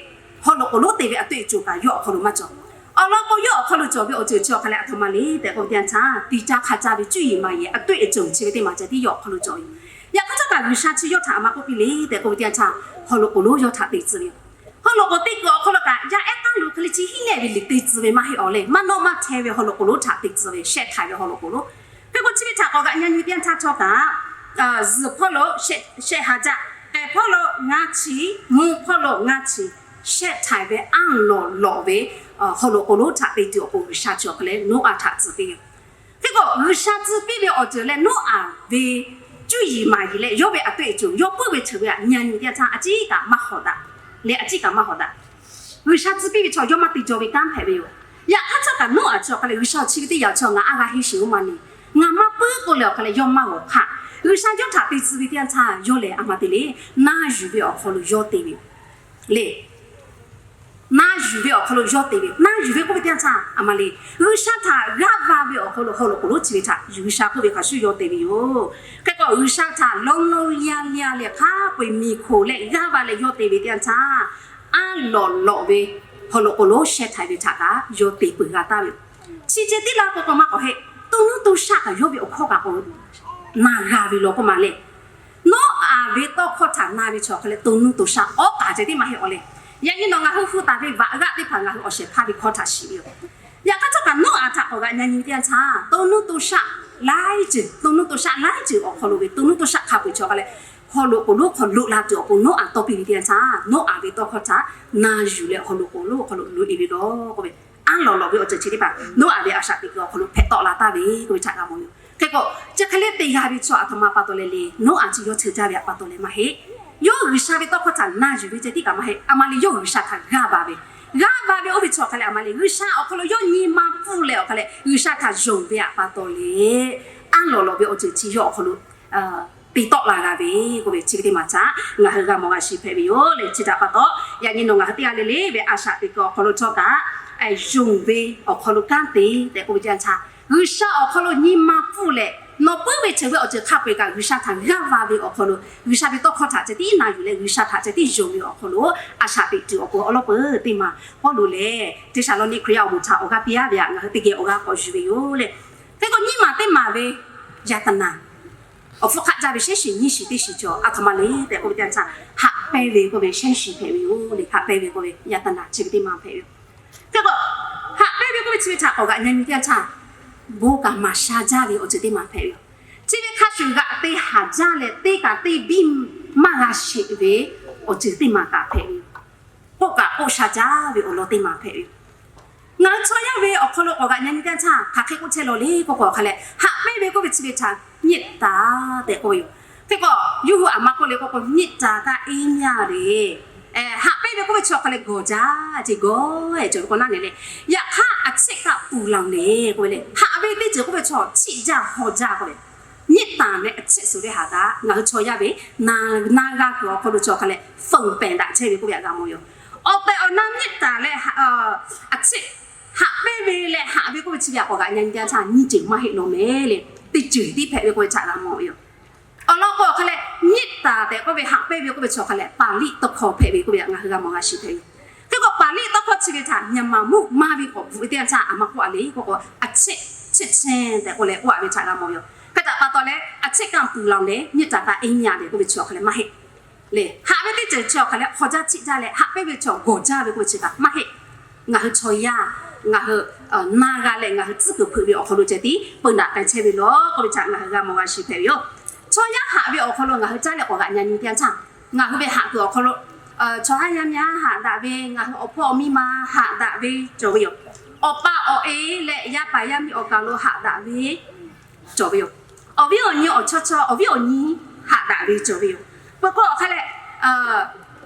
haw loꞈ k'oˍ lonˉ te ve aꞈ toˆ aꞈ cawˬ kaꞈ yawˇ awˬ hk'aw lo maˇ cawˬ. Awˬ lawn k'o yawˇ awˬ hk'aw lo cawˬ ve awˬ ceuˬ chi awˬ hk'a leh aˬ htoꞈ ma le tehꞈ k'oˆ ve teˇ yanˇ htaˇ, tiꞈ caˇ hk'a caˇ ve cuˇ yiˍ maˍ yiˍ aꞈ toˆ aꞈ cawˬ chi ve teˇ maˬ ceh tiˉ yawˇ awˬ hk'aw lo cawˬ ve. Yaꞈ hk'aˇ htawˇ kaꞈ G'uiˬsha chi yawˇ htaꞈ aˬ ma k'oˆ piˇ le tehꞈ k'oˆ ve teˇ yanˇ htaˇ, haw loꞈ k'oˍ lonˉ yawˇ htaꞈ te tcuh ve yoˬ. Haw loꞈ k'oˍ te kuiˬ awˬ hk'aw lo kaꞈ yaˇ ehˉ k'aˉ lo hk'e le chi hiˉ lehˆ ve liꞈ te tcuh ve maˇ heˆ awˬ leh, maˇ nawˇ maˇ hteh ve haw loꞈ k'oˍ lonˉ htaꞈ te tcuh ve, shehˆ htaiˍ ve haw loꞈ k'oˍ lonˉ. Hk'e k'o chi ve htaꞈ k'awꞈ g'aꞈ nyi nyi teˇ yanˇ htaˇ htawˇ kaꞈ, zuhˬ hpawˇ lo shehˆ ha jaˇ, k'ehˬ hpawˇ lo ngaˇ chi, mvuh hpawˇ lo ngaˇ chi, shehˆ htaiˍ ve anˇ lawˬ lawꞈ ve haw loꞈ k'oˍ lonˉ htaꞈ te tuˬ awˬ pon G'uiˬsha chi awˬ hk'a leh Noˉaꞈ htaꞈ tcuh piˇ ve. Hk'e k'o G'uiˬsha tcuh piˇ ve awˬ ceuˬ leh Noˉaꞈ ve cuˇ yiˍ maˍ yiˍ leh yawˇ ve aꞈ toˆ aꞈ cawˬ yawˇ puiˉ ve ceuˬ ve aꞈ nyi nyi teˇ yanˇ htaˇ a ciˉ kaꞈ maˇ hawˍ daꞈ leh a ciˉ kaꞈ maˇ hawˍ daꞈ. G'uiˬsha tcuh piˇ ve chaw yawˇ maˇ te jaw ve kanˉ hpehꞈ ve yoˬ. Yaꞈ hk'aˇ htawˇ kaꞈ Noˉaꞈ chi awˬ hk'a leh G'uiˬsha chi ve teˇ yanˇ chaw ngaˬ aˉ g'a henˇ sheˍ oˇ ma ne, ngaˬ maˇ puiˉ k'oˆ leh awˬ hk'a leh yawˇ maˇ g'awˬ hk'aˇ. G'uiˬsha yawˇ htaꞈ te tcuh ve teˇ yanˇ htaˇ yawˇ lehˬ aˬ ma te le, na yuˬ ve awˬ hk'aw lo yawˇ te ve le. Na yuˬ ve awˬ hk'aw lo yawˇ te ve, na yuˬ ve k'oˆ ve teˇ yanˇ htaˇ aˬ ma le, G'uiˬsha htaꞈ g'aˇ va ve awˬ hk'aw lo haw loꞈ k'oˍ lonˉ chi ve htaꞈ G'uiˬsha k'oˆ ve hk'a shuˍ yawˇ te ve yoˬ. Hk'e k'o G'uiˬsha htaꞈ lawˇ lawˇ yaˇ yaˇ leh hk'a peu-eˬ miˬ hkoˍ leh g'aˇ va leh yawˇ te ve teˇ yanˇ htaˇ, anˇ lawˬ lawꞈ ve haw loꞈ k'oˍ lonˉ shehˆ htaiˍ ve htaꞈ kaꞈ yawˇ te peuˬ g'a taˍ ve yoˬ. Chi ceh tiˉ la k'o k'o maˇ k'awꞈ heˆ, to nuˇ to shaˆ kaꞈ yawˇ ve awˬ hkawˇ kaꞈ k'o na g'a ve law k'oˆ ma leh, Noˉaꞈ ve tawˇ hkawˇ htaꞈ na ve chaw awˬ hk'a leh to nuˇ to shaˆ awˉ k'aˍ ceh tiˉ maˇ heˆ awˬ leh, yaꞈ nyi nawˬ ngaˬ hui hpu taˍ ve vaꞈ g'aˆ teˇ hpaˍ ngaˬ hui awˬ shehˍ hpaˇ ve hkawˇ htaꞈ shiˍ ve yoˬ. Yaꞈ hk'aˇ htawˇ kaꞈ Noˉaꞈ htaꞈ k'awꞈ g'aꞈ nyi nyi teˇ yanˇ htaˇ, to nuˇ to shaˆ laiˉ ceuˬ, to nuˇ to shaˆ laiˉ ceuˬ awˬ hk'aw lo ve to nuˇ to shaˆ hk'a peu-eˬ chaw hk'a leh haw loꞈ k'oˍ lonˉ hk'aw loꞈ la tuˬ awˬ pon Noˉaꞈ tawˇ piˇ ve teˇ yanˇ htaˇ, Noˉaꞈ ve tawˇ hkawˇ htaꞈ na yuˬ leh haw loꞈ k'oˍ lonˉ awˬ hk'aw lo loꞈ e ve law k'oˆ ve, anˇ lawˬ lawꞈ ve awˬ ceuˬ chi teˇ hpaˍ Noˉaꞈ ve a shaꞈ teꞈ kuiˬ awˬ hk'aw lo hpehꞈ tawˆ la taˍ ve k'oˆ ve htaꞈ g'a mawˬ ve yoˬ. Hk'e k'o chi hk'e le te g'a ve chaw aˬ htoꞈ ma pa taw leh le, Noˉaꞈ chi yawˇ cheuˬ jaˇ ve htaꞈ pa taw leh maˇ heˆ. Yawˇ G'uiˬsha ve tawˇ hkawˇ htaꞈ na yuˬ ve ceh tiˉ kaꞈ maˇ heˆ, aˬ ma le yawˇ G'uiˬsha htaꞈ g'aˇ va ve, g'aˇ va ve oˇ ve chaw hk'a leh aˬ ma le G'uiˬsha awˬ hk'aw lo yawˇ nyi ma pfuhˇ leh awˬ hk'a leh G'uiˬsha htaꞈ yonˍ ve htaꞈ pa taw leh, anˇ lawˬ lawꞈ ve awˬ ceuˬ chi yawˇ awˬ hk'aw lo te tawˆ la g'a ve k'oˆ ve chi ve teˇ maˬ htaꞈ ngaˬ hui g'a mawˬ g'a shiˍ hpehꞈ ve yoˬ leh, chi htaꞈ pa taw yaꞈ nyi nawˬ ngaˬ hui teˇ g'aˇ le le ve a shaꞈ teꞈ kuiˬ awˬ hk'aw lo htawˇ kaꞈ, yonˍ ve awˬ hk'aw lo kanˉ te tehꞈ k'oˆ ve teˇ yanˇ htaˇ, G'uiˬsha awˬ hk'aw lo nyi ma pfuhˇ leh Nawˬ puiˉ ve ceuˬ ve awˬ ceuˬ hk'a peu-eˬ kaꞈ G'uiˬsha htaꞈ g'aˇ va ve awˬ hk'aw lo, G'uiˬsha ve tawˇ hkawˇ htaꞈ ceh tiˉ na yuˬ leh G'uiˬsha htaꞈ ceh tiˉ yonˍ ve awˬ hk'aw lo, a shaꞈ teꞈ tuˬ awˬ pon awˬ lawn peuˬ teˇ maˬ Pawˇluꞈ lehˬ Hteˇsaˍlawˇniˆ Hkriꞈ yaˇ awˬ moˍ htaꞈ awˬ g'aˇ piˇ-a ve htaꞈ ngaˬ hui teˇ geh awˬ g'aˇ k'awꞈ yuˬ ve yoˬ le. Hk'e k'o nyiˇ maˬ teˇ maˬ ve yaꞈ taˍ naˍ awˬ hpfuhˇ hk'aˆ jaˇ ve shehˉ shiˍ nyiˇ shiˍ teˇ shiˍ cawˬ a htoꞈ ma le tehꞈ k'oˆ ve teˇ yanˇ htaˇ, haꞈ pehnˇ ve k'oˆ ve shehˉ shiˍ hpehꞈ ve yoˬ le. Haꞈ pehnˇ ve k'oˆ ve yaꞈ taˍ naˍ chi ve teˇ maˬ hpehꞈ ve yoˬ. Hk'e k'o, haꞈ pehnˇ ve k'oˆ ve chi ve htaꞈ k'awꞈ g'aꞈ nyi nyi teˇ yanˇ htaˇ, bon kaꞈ maˍ sha jaˇ ve awˬ ceuˬ teˇ maˬ hpehꞈ ve yoˬ. Chi ve hk'a shuˍ g'aꞈ te haˍ jaˇ leh teˇ kaꞈ teˇ biˇ maˇ g'a sheˍ ve awˬ ceuˬ teˇ maˬ kaꞈ hpehꞈ ve yoˬ. K'oˆ kaꞈ k'oˆ sha jaˇ ve awˬ lawn teˇ maˬ hpehꞈ ve yoˬ. Ngaˬ hui chaw yaˇ ve awˬ hk'aw lo k'awꞈ g'aꞈ nyi nyi teˇ yanˇ htaˇ hk'aˬ hk'e k'oˆ chehˇ lawˬ le k'oˆ k'o, hk'a leh haꞈ pehnˇ ve k'oˆ ve chi ve htaꞈ မေတ္တာ tehꞈ k'oˆ ve yoˬ. Hk'e k'o, yawˇ hui aˬ ma k'oˆ le k'oˆ k'o, မေတ္တာက အေးမြတယ်. Haꞈ pehnˇ ve k'oˆ ve chi awˬ hk'a leh gawˬ jaˇ ce gawˬ-e cawˬ ve k'o naˉ ne le. Yaꞈ hk'aˇ အချစ်က ပူလောင်တယ် k'oˆ ve le, haꞈ ve teˇ ceuˬ k'oˆ ve chi chiˆ jaˇ hawˬ jaˇ k'oˆ ve မေတ္တာ နဲ့ အချစ် ဆိုတဲ့ဟာက ngaˬ hui chaw yaˇ ve na g'a kuiˬ awˬ hk'aw lo chi awˬ hk'a leh feuˍ pehˍ daꞈ chehˇ ve k'oˆ ve htaꞈ g'a mawˬ yoˬ. Awˬ tehˬ awˬ na မေတ္တာ leh အချစ်, haꞈ pehnˇ ve leh haꞈ ve k'oˆ ve chi ve htaꞈ k'awꞈ g'aꞈ nyi nyi teˇ yanˇ htaˇ nyiˇ ceuˬ maˇ heˆ law mehˍ le. Teˇ ceuˬ tiˉ hpehꞈ ve k'oˆ ve htaꞈ g'a mawˬ ve yoˬ. Awˬ lawn k'o awˬ hk'a leh မေတ္တာ tehꞈ k'oˆ ve haꞈ pehnˇ ve k'oˆ ve chi awˬ hk'a leh Paˍliˆ tawˇ hkawˇ hpehꞈ ve k'oˆ ve htaꞈ ngaˬ hui g'a mawˬ g'a shiˍ hpehꞈ ve yoˬ. Hk'e k'o Paˍliˆ tawˇ hkawˇ chi ve htaꞈ မြန်မာ မု maˇ ve k'awꞈ bvuhꞈ ve teˇ yanˇ htaˇ aˬ ma k'oˆ a le k'oˆ k'o အချစ်, ချစ်ခြင်း tehꞈ k'oˆ leh k'oˆ a ve htaꞈ g'a mawˬ ve yoˬ. Hk'e htaꞈ pa taw leh အချစ်က ပူလောင်တယ်, မေတ္တာက အေးမြတယ် k'oˆ ve chi awˬ hk'a leh maˇ heˆ. Le haꞈ ve teˇ ceuˬ chi awˬ hk'a leh hawˬ jaˇ chiˆ jaˇ leh haꞈ pehnˇ ve chi gawˬ jaˇ ve k'oˆ ve chi kaꞈ maˇ heˆ. Ngaˬ hui chaw yaˇ, ngaˬ hui na g'a leh ngaˬ hui tcuhˉ kuiˬ hpeuꞈ ve awˬ hk'aw lo ceh tiˉ peu daꞈ k'ai chehˇ ve lawˬ k'oˆ ve htaꞈ ngaˬ hui g'a mawˬ g'a shiˍ hpehꞈ ve yoˬ. Chaw yaˇ haꞈ ve awˬ hk'aw lo ngaˬ hui caˉ leh k'awꞈ g'aꞈ nyi nyi teˇ yanˇ htaˇ, ngaˬ hui ve haꞈ kuiˬ awˬ hk'aw lo chaw haˉ yaˇ miˇ haꞈ daꞈ ve, ngaˬ hui awˬ hpawˇ awˬ miˇ ma haꞈ daꞈ ve cawˬ ve yoˬ. Awˬ pa awˬ e leh yaˇ paˍ yaˇ miˇ awˬ kaˬ lo haꞈ daꞈ ve cawˬ ve yoˬ. Awˬ viˉ awˬ nyi awˬ chawˇ chawˇ awˬ viˉ awˬ nyi haꞈ daꞈ ve cawˬ ve yoˬ. Peuˬ k'o awˬ hk'a leh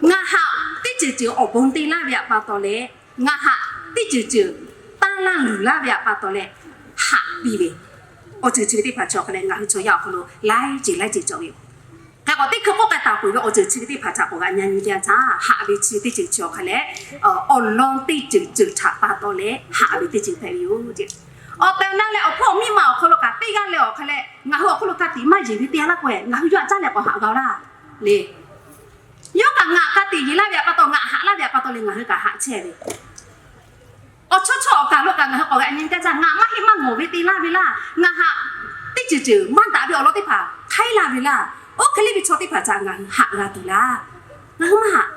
ngaˬ haꞈ teˇ ceuˬ ceuˬ awˬ bon te laˇ ve htaꞈ pa taw leh, ngaˬ haꞈ teˇ ceuˬ ceuˬ tanˇ laˇ luˬ laˇ ve htaꞈ pa taw leh haꞈ piˇ ve awˬ ceuˬ chi ve teˇ hpaˍ chi awˬ hk'a leh ngaˬ hui chaw yaˇ awˬ hk'aw lo laiˉ ceuˬ laiˉ ceuˬ cawˬ ve yoˬ. Hk'e k'o teˇ hkui k'oˆ k'ai taˍ peuˬ ve awˬ ceuˬ chi ve teˇ hpaˍ htaꞈ k'awꞈ g'aꞈ nyi nyi teˇ yanˇ htaˇ, haꞈ ve chi teˇ ceuˬ chi awˬ hk'a leh awˬ lawn teˇ ceuˬ ceuˬ htaꞈ pa taw leh haꞈ ve teˇ ceuˬ hpehꞈ ve yoˬ. Awˬ tehˬ awˬ na leh awˬ hpawˇ awˬ miˇ ma awˬ hk'aw lo kaꞈ teˇ g'aˇ leh awˬ hk'a leh ngaˬ hui awˬ hk'aw lo ka tiꞈ maˇ yeˬ ve teˇ g'aˇ laˇ k'o, ngaˬ hui yawˇ htaꞈ caˉ leh k'awꞈ haꞈ g'a laˇ le. Yawˇ kaꞈ ngaˬ ka tiꞈ yeˬ laˇ ve htaꞈ pa taw, ngaˬ haꞈ laˇ ve htaꞈ pa taw leh ngaˬ hui kaꞈ haꞈ chehˇ ve awˬ chawˇ chawˇ awˬ kaˬ lo kaꞈ ngaˬ hui k'awꞈ g'aꞈ nyi teˇ yanˇ htaˇ, ngaˬ maˇ heˆ maˇ ngawˬ ve te laˇ ve laˇ, ngaˬ haꞈ teˇ ceuˬ ceuˬ maˇ daꞈ ve awˬ lawn teˇ hpaˍ hk'aiˉ laˇ ve laˇ, oˇ hk'e le ve chaw teˇ hpaˍ htaꞈ ngaˬ hui haꞈ g'a tuˬ laˇ. Ngaˬ hui maˇ haꞈ.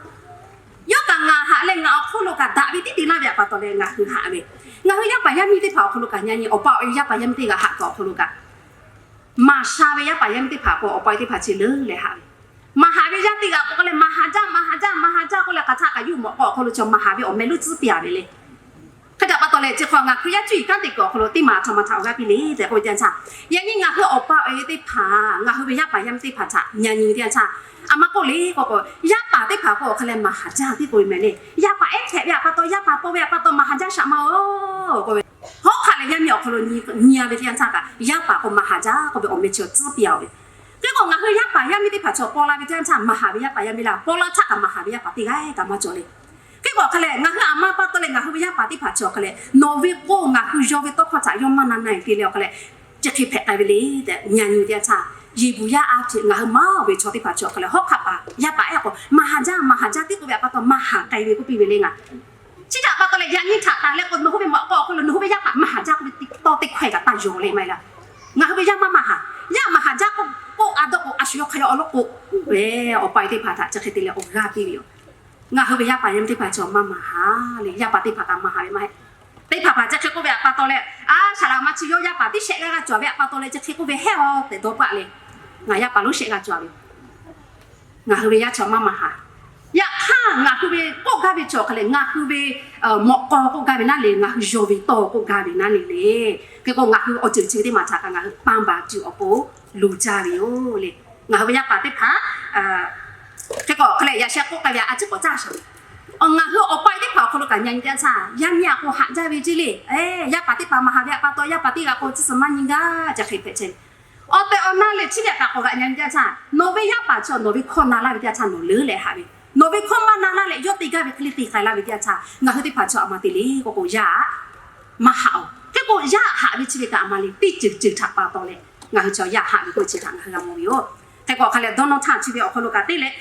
Yawˇ kaꞈ ngaˬ haꞈ leh ngaˬ awˬ hk'aw lo kaꞈ daꞈ ve tiˉ te laˇ ve htaꞈ pa taw leh ngaˬ hui haꞈ ve. Ngaˬ hui yaˇ paˍ yaˇ miˇ teˇ hpaˍ awˬ hk'aw lo kaꞈ nyi nyi awˬ pa awˬ e yaˇ paˍ yaˇ miˇ teˇ g'aˇ haꞈ kuiˬ awˬ hk'aw lo kaꞈ maˍ sha ve yaˇ paˍ yaˇ miˇ teˇ hpaˍ k'o awˬ pa awˬ e teˇ hpaˍ chi leuˉ leh haꞈ ve. Maˍ haˍ ve yaˇ teˇ g'aˇ k'o k'oˆ leh maˍ haˍ jaˇ, maˍ haˍ jaˇ, maˍ haˍ jaˇ k'oˆ leh hk'aˬ htaˇ kaꞈ yuˇ mawꞈ k'aw awˬ hk'aw lo chaw maˍ haˍ ve awˬ meh lonˉ tcuhˉ piˇ-a ve le. Hk'e htaꞈ pa taw leh chi hk'aw ngaˬ Hkriꞈ yaˇ cuˇ yiˍ kanˉ te kuiˬ awˬ hk'aw lo teˇ maˬ htaꞈ maˬ htaꞈ awˬ g'aˇ piˇ le tehꞈ k'oˆ ve teˇ yanˇ htaˇ, yaꞈ nyi ngaˬ hui awˬ pa awˬ e teˇ hpaˍ, ngaˬ hui ve yaˇ paˍ yaˇ miˇ teˇ hpaˍ htaꞈ nyi nyi ve teˇ yanˇ htaˇ, aˬ ma k'oˆ le k'o k'o, yaˇ paˍ teˇ hpaˍ k'o awˬ hk'a leh maˍ haˍ jaˇ tiˉ k'oˆ ve meh le. Yaˇ paˍ ehˉ hpehꞈ ve htaꞈ pa taw, yaˇ paˍ paw ve htaꞈ pa taw maˍ haˍ jaˇ shaꞈ ma-oˬ k'oˆ ve. Hawˉ hk'aˆ leh yaˇ miˇ awˬ hk'aw lo nyi a ve teˇ yanˇ htaˇ kaꞈ yaˇ paˍ k'o maˍ haˍ jaˇ k'oˆ ve awˬ meh chi tcuhˉ piˇ-a ve. Hk'e k'o ngaˬ hui yaˇ paˍ yaˇ miˇ teˇ hpaˍ chi paw la ve teˇ yanˇ htaˇ maˍ haˍ ve yaˇ paˍ yaˇ miˇ laˇ, paw la htaˇ kaꞈ maˍ haˍ ve yaˇ paˍ teˇ g'aˇ kaꞈ maˇ cawˬ le. Hk'e k'o awˬ hk'a leh ngaˬ hui aˬ ma pa taw leh ngaˬ hui ve yaˇ paˍ teˇ hpaˍ chi awˬ hk'a leh nawˬ ve k'o ngaˬ hui yaw ve tawˇ hkawˇ htaꞈ yawˇ maˇ na na-e te leh awˬ hk'a leh, chi hk'e hpehꞈ k'ai ve le tehꞈ nyi nyi ve teˇ yanˇ htaˇ, Yeˍbuˍyaˇ a hpehꞈ ngaˬ hui maˇ ve chaw teˇ hpaˍ chi awˬ hk'a leh hawˉ hk'aˆ paˍ yaˇ paˍ ehˉ k'o maˍ haˍ jaˇ maˍ haˍ jaˇ tiˉ k'oˆ ve htaꞈ pa taw maˍ haˍ k'ai ve k'oˆ piˇ ve le ngaˬ. Chi htaꞈ pa taw leh yaꞈ nyi htaꞈ taˍ leh k'o nawˬ hui ve mawꞈ k'aw awˬ hk'aw lo nawˬ hui ve yaˇ paˍ maˍ haˍ jaˇ k'oˆ ve tawˇ teˇ hkawehˇ kaꞈ taˇ yaw le maˇ heˆ laˇ. Ngaˬ hui ve yaˇ maˇ maˍ haˍ, yaˇ maˍ haˍ jaˇ k'oˆ k'o a dawˇ k'o a shu yawˇ hk'a yaw awˬ lawn k'o, awˬ pa e teˇ hpaˍ htaꞈ chi hk'e te leh awˬ g'aˇ piˇ ve yoˬ. Ngaˬ hui ve yaˇ paˍ yaˇ miˇ teˇ hpaˍ chi maˇ maˍ haˍ le, yaˇ paˍ teˇ hpaˍ kaꞈ maˍ haˍ ve maˇ heˆ. Teˇ hpaˍ hpaˍ chi hk'e k'oˆ ve htaꞈ pa taw leh, a shaˍ laꞈ ma chi yawˇ yaˇ paˍ tiˉ shehˆ g'aˇ g'a cawˬ ve htaꞈ pa taw leh chi hk'e k'oˆ ve hehˉ-oˬ tehꞈ dawˇ paˆ le. Ngaˬ yaˇ paˍ lonˉ shehˆ g'a cawˬ ve. Ngaˬ hui ve yaˇ chi maˇ maˍ haˍ. Yaꞈ hk'aˇ ngaˬ hui ve k'oˆ gaˇ ve chi awˬ hk'a leh ngaˬ hui ve mawꞈ k'aw k'oˆ gaˇ ve naˉ le, ngaˬ hui yaw ve tawˇ k'oˆ gaˇ ve naˉ le le. Hk'e k'o ngaˬ hui awˬ ceuˬ chi ve teˇ maˬ htaꞈ kaꞈ ngaˬ hui ပန်းပန် tuˬ awˬ pon loˍ jaˇ ve yoˬ le. Ngaˬ hui ve yaˇ paˍ teˇ hpaˍ hk'e k'o hk'a leh yaꞈ sheh k'oˆ k'ai ve a ciˉ k'awꞈ caˇ shaˍ. Ngaˬ hui awˬ pa e teˇ hpaˍ awˬ hk'aw lo kaꞈ nyi nyi teˇ yanˇ htaˇ, yaˇ miˇ a k'o haꞈ jaˇ ve ceˇ le. Yaˇ paˍ teˇ hpaˍ maˍ haˍ ve htaꞈ pa taw yaˇ paˍ teˇ g'aˇ k'o tcuhˇ suhˍ maˇ nyi gaˇ ca hk'e hpehꞈ chehˇ ve. Awˬ tehˬ awˬ na lehˬ chi ve htaꞈ kaꞈ k'awꞈ g'aꞈ nyi teˇ yanˇ htaˇ, nawˬ ve yaˇ paˍ chi nawˬ ve hkawˇ na laˇ ve teˇ yanˇ htaˇ nawˬ leuˉ leh haꞈ ve. Nawˬ ve hkawˇ maˇ na laˇ leh yawˇ te gaˇ ve hk'e le te k'ai laˇ ve teˇ yanˇ htaˇ ngaˬ hui teˇ hpaˍ chi aˬ ma te le k'oˆ k'o yaˇ maˇ haꞈ-oˬ. Hk'e k'o yaˇ haꞈ ve chi ve kaꞈ aˬ ma le teˇ ceuˬ ceuˬ htaꞈ pa taw leh Ngaˬ hui chaw yaˇ haꞈ ve k'oˆ ve chi htaꞈ ngaˬ hui g'a mawˬ ve yoˬ. Hk'e k'o hk'a leh, Donald Trump chi ve awˬ hk'aw lo kaꞈ teˇ leh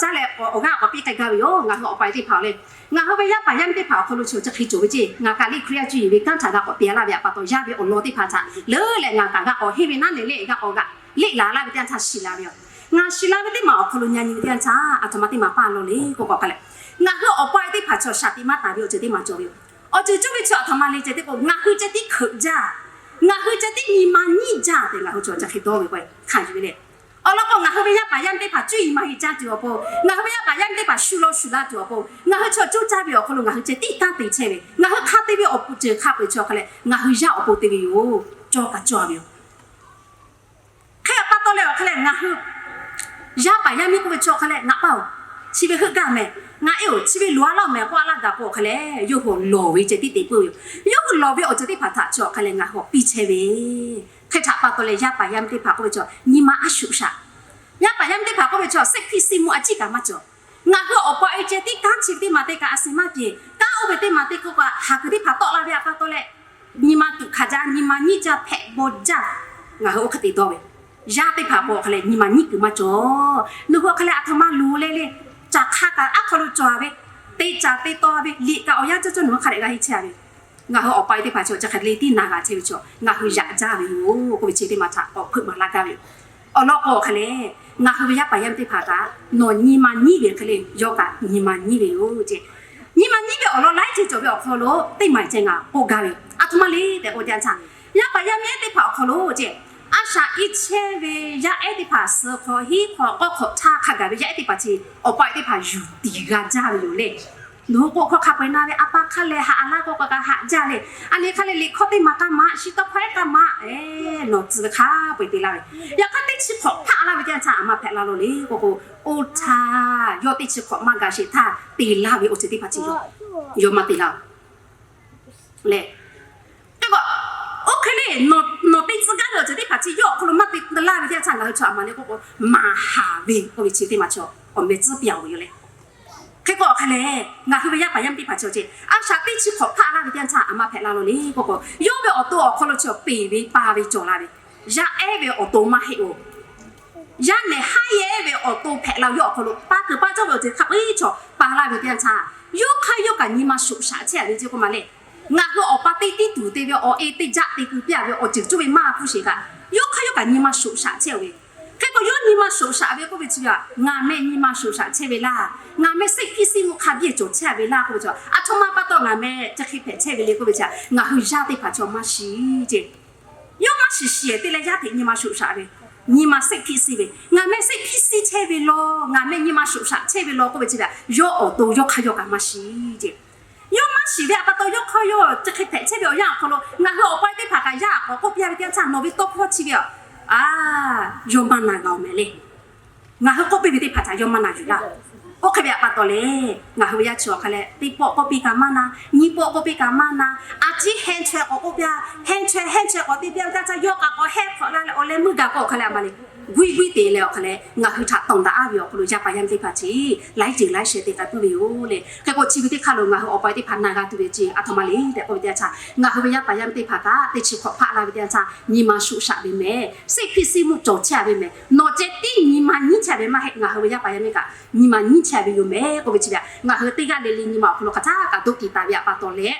caˇ leh awˬ g'aˇ k'awꞈ piˇ k'ai gaˇ ve yoˬ. Ngaˬ hui awˬ pa e teˇ hpaˍ-oˬ le, ngaˬ hui ve yaˇ paˍ yaˇ miˇ teˇ hpaˍ awˬ hk'aw lo chi awˬ chi hk'e cawˬ ve ceˇ. Ngaˬ kaꞈ liꞈ Hkriꞈ yaˇ cuˇ yiˍ ve kanˉ htaꞈ g'a k'awꞈ te laˇ ve pa taw, yaˇ ve awˬ lawn teˇ hpaˍ htaꞈ leuˉ leh ngaˬ kaꞈ g'a k'awꞈ henˇ ve naˉ leh le, g'a k'awꞈ g'aꞈ liꞈ laˬ laˇ ve teˇ yanˇ htaˇ shiˍ la ve yoˬ. Ngaˬ shiˍ la ve teˇ maˬ awˬ hk'aw lo nyi nyi ve teˇ yanˇ htaˇ, aˬ htoꞈ ma teˇ maˬ paˇ law le k'oˆ k'o hk'a leh, ngaˬ hui awˬ pa e teˇ hpaˍ chi awˬ shaˍ tiꞈ maˇ taˍ ve awˬ ceuˬ teˇ maˬ cawˬ ve yoˬ. Awˬ ceuˬ cawˬ ve chi aˬ htoꞈ ma le ceh tiˉ k'o, ngaˬ hui ceh tiˉ hkeuꞈ jaˇ, ngaˬ hui ceh tiˉ nyi ma nyiˉ jaˇ tehꞈ ngaˬ hui chi awˬ chi hk'e dawˇ ve k'o hkanˍ yuˬ ve le. Awˬ lawn k'o, ngaˬ hui ve yaˇ paˍ yaˇ miˇ teˇ hpaˍ cuˇ yiˍ maˇ heˆ caˇ tuˬ awˬ pon, ngaˬ hui ve yaˇ paˍ yaˇ miˇ teˇ hpaˍ shu law shuˍ laˇ tuˬ awˬ pon, ngaˬ hui chi awˬ cuˇ caˇ ve awˬ hk'aw lo ngaˬ hui ceh tiˉ kanˉ te chehˇ ve, ngaˬ hui hk'a te ve awˬ pon ceuˬ hk'a peu-eˬ chi awˬ hk'a leh ngaˬ hui yaˇ awˬ pon te ve yoˬ. Cawˇ kaꞈ cawˇ ve yoˬ. Hk'e pa taw leh awˬ hk'a leh ngaˬ hui yaˇ paˍ yaˇ miˇ k'oˆ ve chi awˬ hk'a leh ngaˬ paˇ-oˬ, chi ve heuˆ gaˇ mehˍ, ngaˬ e-oˬ, chi ve loꞈ-a laˇ mehˍ k'oˆ-a laˇ gaˬ k'o awˬ hk'a leh, yawˇ hui awˬ lawˬ ve ceh tiˉ te puiˉ ve yoˬ. Yawˇ hui lawˬ ve awˬ ceuˬ teˇ hpaˍ htaꞈ chi awˬ hk'a leh ngaˬ hui awˬ piˇ chehˇ ve. Hk'e htaꞈ pa taw leh yaˇ paˍ yaˇ miˇ teˇ hpaˍ k'oˆ ve chi nyi ma a shuˍ shaꞈ. Yaˇ paˍ yaˇ miˇ teˇ hpaˍ k'oˆ ve chi စိတ်ဖိစီးမှု အကျဉ်းက maˇ cawˬ. Ngaˬ hui awˬ pa e ceh tiˉ kanˉ chi ve teˇ maˬ teˇ kaꞈ a shu maˇ ceh, kanˉ oˇ ve teˇ maˬ teˇ hk'oˆ kaꞈ haˍ kuiˬ teˇ hpaˍ tawˆ la ve pa taw leh, nyi ma tuꞈ hkanˍ jaˇ, nyi ma nyiˉ jaˇ, hpehꞈ bawˇ jaˇ. Ngaˬ hui oˇ hk'e te dawˇ ve, yaˇ teˇ hpaˍ k'o awˬ hk'a leh nyi ma nyiˉ kuiˬ maˇ cawˬ. Nawˬ hui awˬ hk'a leh aˬ htoꞈ ma loˍ le le, caˬ hk'a kaꞈ aˉ hk'aw lo cawˬ-a ve, te caˬ te taw ve liꞈ kaꞈ awˬ yanˇ cawˇ cawˇ nawˬ hui hk'a dehꞈ g'a henˇ chehˇ-a ve. Ngaˬ hui awˬ pa e teˇ hpaˍ chi awˬ chi hk'e le tiˉ na g'a chehˇ ve chi, ngaˬ hui yaꞈ jaˇ ve yoˬ k'oˆ ve chi teˇ maˬ htaꞈ k'awꞈ hpeuꞈ maˍ laˇ gaˇ ve yoˬ. Awˬ lawn k'o awˬ hk'a leh, ngaˬ hui ve yaˇ paˍ yaˇ miˇ teˇ hpaˍ kaꞈ nawˬ nyi ma nyiˉ ve hk'e le, yawˇ kaꞈ nyi ma nyiˉ ve yoˬ ceh. Nyi ma nyiˉ ve awˬ lawn laiˉ ceuˬ cawˬ ve awˬ hk'aw lo teˇ maˬ ceh ngaˬ k'oˆ gaˇ ve yoˬ. Aˬ htoꞈ ma le tehꞈ k'oˆ ve teˇ yanˇ htaˇ, yaˇ paˍ yaˇ miˇ ehˉ teˇ hpaˍ awˬ hk'aw lo ceh, a shaꞈ iˉ chehˇ ve yaˇ ehˉ teˇ hpaˍ suh hk'aw hiˉ hk'aw k'awˇ hk'awꞈ htaˇ hk'a gaˬ ve yaˇ ehˉ teˇ hpaˍ chi awˬ pa e teˇ hpaˍ yuˬ tiˍ g'a jaˇ ve yoˬ le. Nawˬ hui k'o hk'aw hk'a peu-eˬ na ve a pa hk'a leh haꞈ a laˇ k'o k'a kaꞈ haꞈ jaˇ le. A nyi hk'a leh liꞈ hkawˇ teˇ maˬ k'a maꞈ, shi tawˇ hkawˇ ehˉ k'a maꞈ, nawˬ tcuh ve hk'a peu-eˬ te laˇ ve. Yaꞈ hk'aˇ teˇ chi hk'awꞈ hpaˆ laˇ ve teˇ yanˇ htaˇ aˬ ma hpehꞈ la law le k'oˆ k'o, oˇ htaˇ yawˇ teˇ chi hk'awꞈ maˇ gaˬ sheˍ htaˇ te laˇ ve awˬ ceuˬ teˇ hpaˍ chi yawˇ, yawˇ maˇ te laˇ-oˬ le. Hk'e k'o, oˇ hk'e le, nawˬ te tcuh gaˇ ve awˬ ceuˬ teˇ hpaˍ chi yawˇ awˬ hk'aw lo maˇ te laˇ ve teˇ yanˇ htaˇ ngaˬ hui chi aˬ ma le k'oˆ k'o, maˍ haˍ ve k'oˆ ve chi teˇ maˬ chi awˬ meh tcuhˉ piˇ-a ve yoˬ le. Hk'e k'o awˬ hk'a leh, ngaˬ hui ve yaˇ paˍ yaˇ miˇ teˇ hpaˍ chi awˬ ceh, a shaꞈ teˇ chi hk'awꞈ hpaˆ laˇ ve teˇ yanˇ htaˇ aˬ ma hpehꞈ la law le k'oˆ k'o, yawˇ ve awˬ to awˬ hk'aw lo chi awˬ peˍ ve pa ve cawˬ la ve, yaˇ ehˉ ve awˬ to maˇ heˆ-oˬ. Yaˇ nehˬ haˉ yehˇ ve awˬ to hpehꞈ la ve yawˇ awˬ hk'aw lo pa kuiˬ pa cawˇ ve awˬ ceuˬ hk'a peu-eˬ chaw pa laˇ ve teˇ yanˇ htaˇ, yawˇ hk'aˇ yawˇ kaꞈ nyi ma shoꞈ shaꞈ chehˇ-a ve ceˇ k'oˆ ma le. Ngaˬ hui awˬ pa teˇ tiˉ tuˬ te ve awˬ e teˇ jaˆ te keu piˇ-a ve awˬ ceuˬ cawˇ ve maˇ hpuˇ sheˍ kaꞈ, yawˇ hk'aˇ yawˇ kaꞈ nyi ma shoꞈ shaꞈ chehˇ-a ve. Hk'e k'o yawˇ nyi ma shoꞈ shaꞈ ve k'oˆ ve chi ve, ngaˬ meh nyi ma shoꞈ shaꞈ chehˇ ve laˇ, ngaˬ meh စိတ်ဖိစီးမှု hk'a biˇ cawˬ chehˇ-a ve laˇ k'oˆ ve chi, aˬ htoꞈ ma pa taw ngaˬ meh chi hk'e hpehꞈ chehˇ ve le k'oˆ ve chi, ngaˬ hui yaˇ teˇ hpaˍ chi awˬ maˇ shiˍ ceˇ. Yawˇ maˇ shiˍ shiˍ te leh yaˇ hteꞈ nyi ma shoꞈ shaꞈ ve, nyi ma စိတ်ဖိစီး ve, ngaˬ meh စိတ်ဖိစီး chehˇ ve law, ngaˬ meh nyi ma shoꞈ shaꞈ chehˇ ve law k'oˆ ve chi ve, yawˇ awˬ to yawˇ hk'aˇ yawˇ kaꞈ maˇ shiˍ ceˇ. Yawˇ maˇ shiˍ ve pa taw yawˇ hk'aˇ yawˇ chi hk'e hpehꞈ chehˇ ve awˬ yanˇ awˬ hk'aw lo ngaˬ hui awˬ pa teˇ hpaˍ kaꞈ yaˇ k'awꞈ k'oˆ piˇ ve teˇ yanˇ htaˇ nawˬ ve tawˇ hkawˇ chi ve, a, yawˇ maˇ na g'a-oˬ mehˍ le. Ngaˬ hui k'oˆ piˇ ve teˇ hpaˍ htaꞈ yawˇ maˇ na yuˬ laˇ. Oˇ hk'e ve pa taw leh, ngaˬ hui ve yaˇ chi awˬ hk'a leh teˇ pawˆ k'oˆ piˇ kaꞈ maˇ na, nyiˇ pawˆ k'oˆ piˇ kaꞈ maˇ na, a ciˉ heh chaweh k'awꞈ k'oˆ piˇ-a, heh chaweh heh chaweh k'awꞈ te piˇ ve teˇ yanˇ htaˇ yawˇ kaꞈ k'awꞈ heh hk'awꞈ la leh awˬ leh meuˇ gaˬ k'o awˬ hk'a leh aˬ ma le, guiˇ guiˇ te leh awˬ hk'a leh ngaˬ hui htaꞈ tawˍ daꞈ-a ve awˬ hk'aw lo yaˇ paˍ yaˇ miˇ teˇ hpaˍ chi laiˉ ceuˬ laiˉ sheh te k'ai puiˉ ve yoˬ le. Hk'e k'o chi ve teˇ hk'aˇ lo ngaˬ hui awˬ pa teˇ hpaˍ na g'a tuˬ ve chi aˬ htoꞈ ma le tehꞈ k'oˆ ve teˇ yanˇ htaˇ, ngaˬ hui ve yaˇ paˍ yaˇ miˇ teˇ hpaˍ kaꞈ teˇ chi hk'awꞈ hpaˆ laˇ ve teˇ yanˇ htaˇ nyi ma shoꞈ shaꞈ ve mehˍ, စိတ်ဖိစီးမှု cawˬ chehˇ-a ve mehˍ, nawˬ ceh tiˉ nyi ma nyiˉ chehˇ ve maˇ heˆ, ngaˬ hui ve yaˇ paˍ yaˇ miˇ kaꞈ nyi ma nyiˉ chehˇ ve yoˬ mehˍ k'oˆ ve chi ve, ngaˬ hui teˇ g'aˇ le le nyi ma awˬ hk'aw lo hk'aˬ htaˇ kaꞈ doˆ kiˬ taˍ ve pa taw leh,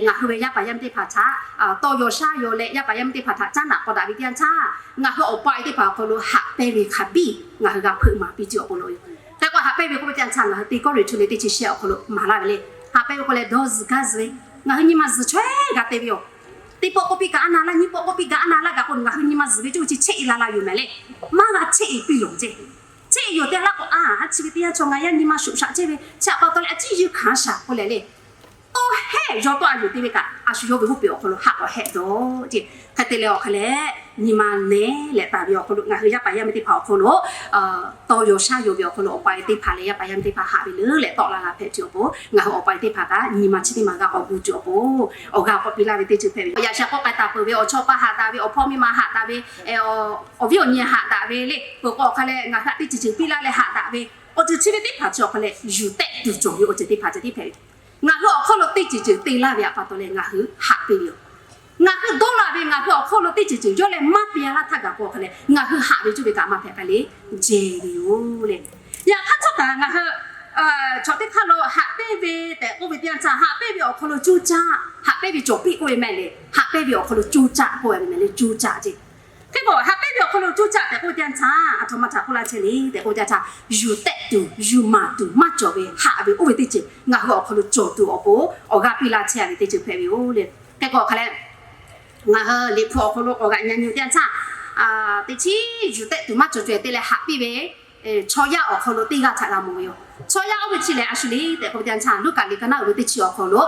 ngaˬ hui ve yaˇ paˍ yaˇ miˇ teˇ hpaˍ htaꞈ tawˇ yaw shaˉ yaw leh yaˇ paˍ yaˇ miˇ teˇ hpaˍ htaꞈ caˉ naꞈ k'aw daꞈ ve teˇ yanˇ htaˇ, ngaˬ hui awˬ pa teˇ hpaˍ awˬ hk'aw lo haꞈ pehnˇ ve hk'a biˇ ngaˬ hui g'a hpeuꞈ maˍ piˇ tuˬ awˬ pon lo yoˬ. Hk'e k'o haꞈ pehnˇ ve k'oˆ ve teˇ yanˇ htaˇ ngaˬ hui teˇ kawˇ riꞈ chu le teˇ chi shehˆ awˬ hk'aw lo maˍ laˇ ve le. Haꞈ pehnˇ ve k'o leh dawˇ zuhˬ gaˇ zuhˬ ve, ngaˬ hui nyi ma zuhˬ chaweh g'a te ve yoˬ. Teˇ pawˆ k'oˆ piˇ kaꞈ a na laˇ, nyiˇ pawˆ k'oˆ piˇ kaꞈ a na laˇ gaˬ k'o ngaˬ hui nyi ma zuhˬ ve cawˇ ve chi cheˆ-e la la yoˬ mehˍ le. Maˇ g'a cheˆ-e piˇ lawˬ ceˇ. Cheˆ-e yoˬ tehꞈ laˇ k'o, a, chi ve teˇ yanˇ chaw ngaˬ yaˇ nyi ma shoꞈ shaꞈ chehˇ ve chi pa taw leh a ciˉ yeˇ hkanˍ shaˍ k'oˆ leh le. Tawˇ hehˆ yaw tawˆ a yuˬ te ve kaꞈ, a shu yawˇ ve hoˉ peꞈ awˬ hk'aw lo haꞈ k'awꞈ hehˆ dawˬ ceˇ. Hk'e te leh awˬ hk'a leh, nyi ma nehˬ leh taˍ ve awˬ hk'aw lo ngaˬ hui yaˇ paˍ yaˇ miˇ teˇ hpaˍ awˬ hk'aw lo tawˇ yaw shaˉ yaw ve awˬ hk'aw lo awˬ pa e teˇ hpaˍ leh yaˇ paˍ yaˇ miˇ teˇ hpaˍ haꞈ ve leuˉ leh tawˆ la g'a hpehꞈ tuˬ awˬ pon, ngaˬ hui awˬ pa e teˇ hpaˍ kaꞈ nyi ma chi teˇ maˬ g'a k'awꞈ gu tuˬ awˬ pon, awˬ g'aˇ k'awꞈ piˇ laˇ ve teˇ ceuˬ hpehꞈ ve. Yaꞈ sha k'awꞈ k'ai taˍ peuˬ ve awˬ chawˇ paˇ haꞈ daꞈ ve, awˬ hpawˇ miˇ ma haꞈ daꞈ ve, awˬ viˉ awˬ nyi haꞈ daꞈ ve le. Peuˬ k'o awˬ hk'a leh ngaˬ hui htaꞈ teˇ ceuˬ ceuˬ piˇ laˇ leh haꞈ daꞈ ve, awˬ ceuˬ chi ve teˇ hpaˍ chi awˬ hk'a leh yuˬ tehˆ tuˬ cawˬ ve awˬ ceuˬ teˇ hpaˍ ceh tiˉ hpehꞈ ve. Ngaˬ hui awˬ hk'aw lo teˇ ceuˬ ceuˬ te laˇ ve pa taw leh ngaˬ hui haꞈ pehnˇ ve yoˬ. Ngaˬ hui dawˇ la ve ngaˬ hui awˬ hk'oˆ lo teˇ ceuˬ ceuˬ yawˇ leh maˇ te a laˇ htaˇ gaˬ k'o hk'a leh, ngaˬ hui haꞈ ve cuˇ ve kaꞈ maˇ hpehꞈ k'ai le, jehˬ ve yoˬ le. Yaꞈ hk'aˇ htawˇ kaꞈ ngaˬ hui chaw teˇ hk'aˇ lo haꞈ pehnˇ ve tehꞈ k'oˆ ve teˇ yanˇ htaˇ, haꞈ pehnˇ ve awˬ hk'aw lo coˇ caˆ, haꞈ pehnˇ ve cawˬ piˇ k'oˆ ve mehˆ le, haꞈ pehnˇ ve awˬ hk'aw lo coˇ caˆ k'oˆ ve mehˆ le, coˇ caˆ ceˇ. Hk'e k'o haꞈ pehnˇ ve awˬ hk'aw lo coˇ caˆ tehꞈ k'oˆ ve teˇ yanˇ htaˇ, aˬ htoꞈ ma htaꞈ k'oˆ laˇ chehˇ le tehꞈ k'oˆ ve teˇ yanˇ htaˇ, yuˬ tehˆ tuˬ yuˬ maˍ tuˬ maˇ cawˬ ve haꞈ ve oˇ ve teˇ ceuˬ ngaˬ hui awˬ hk'aw lo cawˬ tuˬ awˬ pon awˬ g'aˇ piˇ laˇ chehˇ ve teˇ ceuˬ hpehꞈ ve yoˬ le. Hk'e k'o hk'a leh, ngaˬ hui Liꞈ hpu awˬ hk'aw lo k'awꞈ g'aꞈ nyi nyi teˇ yanˇ htaˇ, teꞈ chiˉ yuˬ tehˆ tuˬ maˇ cawˬ caweh te leh haꞈ piˇ ve chaw yaˇ awˬ hk'aw lo teˇ g'aˇ htaꞈ g'a mawˬ ve yoˬ. Chaw yaˇ oˇ ve chi lehˬ a shu le tehꞈ k'oˆ ve teˇ yanˇ htaˇ, Luˉkaꞈ liꞈ ka naˉ uiˍ ve teˇ chi awˬ hk'aw lo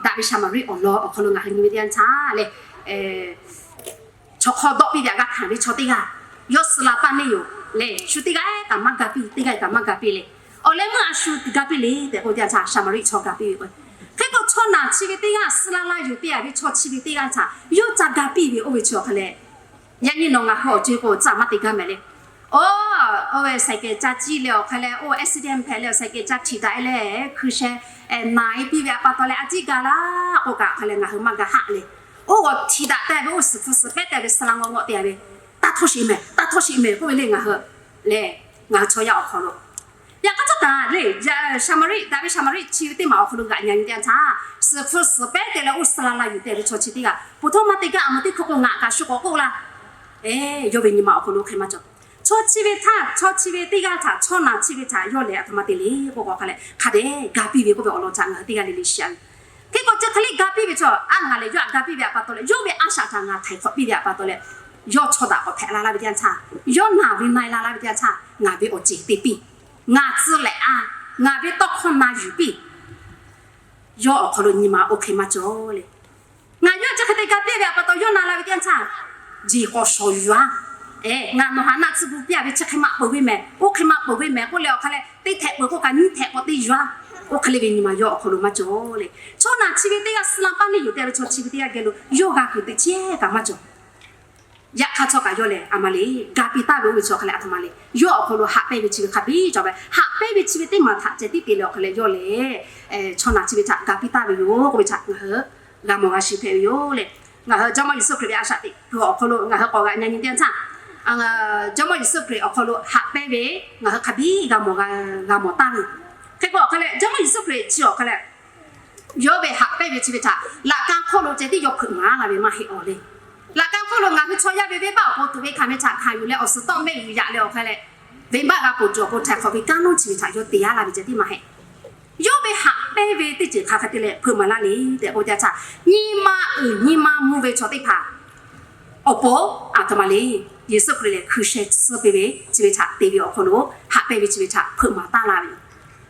daꞈ ve Saˍmaˍriˆ awˬ lawn awˬ hk'aw lo ngaˬ hui nyi ve teˇ yanˇ htaˇ lehˬ, chaw hk'aw dawˆ piˇ ve htaꞈ g'a hkanˍ ve chaw teˇ g'aˇ, yawˇ suh la taˇ neˇ yoˬ lehˬ, shu teˇ g'aˇ kaꞈ maˇ ga piˇ, teˇ g'aˇ kaꞈ maˇ ga piˇ le. Awˬ leh meuˇ a shu ga piˇ le tehꞈ k'oˆ ve teˇ yanˇ htaˇ, Saˍmaˍriˆ chaw ga piˇ ve k'o, hk'e k'o chaw naˬ chi ve teˇ g'aˇ, suh la la yuˬ te a ve chaw chi ve teˇ g'aˇ htaꞈ yawˇ ca ga piˇ ve oˇ ve chi awˬ hk'a leh, yaꞈ nyi nawˬ ngaˬ hui awˬ co-e k'o tcuh maˇ te gaˇ mehˍ le. Oˇ, oˇ ve saiˍ kehˍ ca ciˇ leh awˬ hk'a leh, oˇ accident hpehꞈ leh awˬ saiˍ kehˍ ca htiꞈ daꞈ e leh hkui sheh naˬ e piˇ ve a pa taw leh a ciˉ ga laˇ k'oˆ kaꞈ hk'a leh ngaˬ hui maˇ ga haˆ le. Oˇ g'awˬ htiꞈ daꞈ te ve oˇ suhˍ hpu suhˍ pehˉ te ve suh la ngawˬ ngawˬ te ve, taˇ htawˇ sheˍ mehˍ, taˇ htawˇ sheˍ mehˍ k'oˆ ve le ngaˬ hui lehˬ, ngaˬ hui chaw yaˇ awˬ hk'aw lo. Yaꞈ hk'aˇ htawˇ kaꞈ le, Saˍmaˍriˆ, daꞈ ve Saˍmaˍriˆ chi ve teˇ maˬ awˬ hk'aw lo g'aꞈ nyi nyi teˇ yanˇ htaˇ, suhˍ hpu suhˍ pehˉ te leh oˇ suh la la yuˬ te ve chaw chi teˇ g'aˇ, 普通 maˇ te gaˇ, a ma teˇ hkui k'o ngaˬ kaꞈ shu k'awꞈ k'oˆ laˇ. Eˬ, yawˇ ve nyi ma awˬ hk'aw lo hk'e maˇ cawˬ. Chaw chi ve htaˇ, chaw chi ve teˇ g'aˇ htaꞈ chaw naˬ chi ve htaꞈ yawˇ lehˬ a htoꞈ ma te le k'oˆ k'o hk'a leh, hk'a dehꞈ ga piˇ ve k'oˆ ve awˬ lawn htaꞈ ngaˬ hui teˇ g'aˇ le le shiˍ a ve. Hk'e k'o chi hk'e le ga piˇ ve chaw, a ngaˬ lehˬ yawˇ htaꞈ ga piˇ ve a pa taw leh, yawˇ ve a shaꞈ htaꞈ ngaˬ htaiˍ hk'awꞈ piˇ ve a pa taw leh, yawˇ chaw daꞈ k'awꞈ hpehꞈ la laˇ ve teˇ yanˇ htaˇ, yawˇ naˬ ve na e la laˇ ve teˇ yanˇ htaˇ ngaˬ ve awˬ ceˬ te piˇ, ngaˬ tcuh lehꞈ a, ngaˬ ve tawˇ hkawˇ na yuˬ piˇ. Yawˇ awˬ hk'aw lo nyi ma oˇ hk'e maˇ cawˬ le. Ngaˬ yawˇ chi hk'e te ga piˇ ve a pa taw yawˇ na la ve teˇ yanˇ htaˇ, jeˬ k'awꞈ shawˍ yuˬ a. Eˬ, ngaˬ nawˬ htaꞈ naˆ tsuhˇ gu piˇ a ve chi hk'e maꞈ peuˬ ve mehˍ, oˇ hk'e maꞈ peuˬ ve mehˍ k'oˆ leh awˬ hk'a leh teˇ htehꞈ peuˬ k'oˆ kaꞈ nyiˇ htehꞈ k'awꞈ te yuˬ a. Oˇ hk'e le ve nyi ma yawˇ awˬ hk'aw lo maˇ cawˬ le. Chaw naˬ chi ve teˇ g'aˇ, suh la paˇ neˇ yuˬ te ve chaw chi ve teˇ g'aˇ geh lo yawˇ g'a kuiˬ teꞈ chehˇ kaꞈ maˇ cawˬ. Yaꞈ hk'aˇ htawˇ kaꞈ yawˇ lehˬ a ma le, ga piˇ taˍ ve oˇ ve chi awˬ hk'a leh a htoꞈ ma le, yawˇ awˬ hk'aw lo haꞈ pehnˇ ve chi ve hk'a biˇ cawˬ ve, haꞈ pehnˇ ve chi ve teˇ maˬ htaꞈ ceh tiˉ te leh awˬ hk'a leh yawˇ lehˬ, chaw naˬ chi ve htaꞈ ga piˇ taˍ ve yoˬ k'oˆ ve htaꞈ ngaˬ hui g'a mawˬ g'a shiˍ hpehꞈ ve yoˬ le. Ngaˬ hui Jawˇmawˇ Yeˍsuˆ Hkriꞈ ve a shaꞈ teꞈ kuiˬ awˬ hk'aw lo ngaˬ hui k'awꞈ g'aꞈ nyi nyi teˇ yanˇ htaˇ, Jawˇmawˇ Yeˍsuˆ Hkriꞈ awˬ hk'aw lo haꞈ pehnˇ ve ngaˬ hui hk'a biˇ g'a mawˬ g'a mawˬ taˍ ve. Hk'e k'o awˬ hk'a leh Jawˇmawˇ Yeˍsuˆ Hkriꞈ chi awˬ hk'a leh yawˇ ve haꞈ pehnˇ ve chi ve htaꞈ laꞈ ka hk'oˆ lo ceh tiˉ yawˇ hpeuꞈ maˍ laˇ ve maˇ heˆ awˬ le. Laꞈ ka hk'oˆ lo ngaˬ hui chaw yaˇ ve venˇbaˆ awˬ pon tuˬ ve hkanˍ ve htaꞈ hkanˍ yuˬ leh awˬ suhˍ tawˆ mehˆ yuˬ yaꞈ leh awˬ hk'a leh, venˇbaˆ g'a ponˬ tuˬ awˬ pon htaiˍ hk'awꞈ ve kanˉ lonˉ chi ve htaꞈ yawˇ te a laˇ ve ceh tiˉ maˇ heˆ. Yawˇ ve haꞈ pehnˇ ve teˇ ceuˬ hk'a hk'e te leh hpeuꞈ maˍ laˇ le tehꞈ k'oˆ ve teˇ yanˇ htaˇ, nyi ma uiˍ nyi ma mvuh ve chaw teˇ hpaˍ awˬ pon a htoꞈ ma le, Yeˍsuˆ Hkriꞈ lehˬ hkui sheh tsuhˇ piˇ ve chi ve htaꞈ te ve awˬ hk'aw lo haꞈ pehnˇ ve chi ve htaꞈ hpeuꞈ maˍ taˍ laˇ ve yoˬ.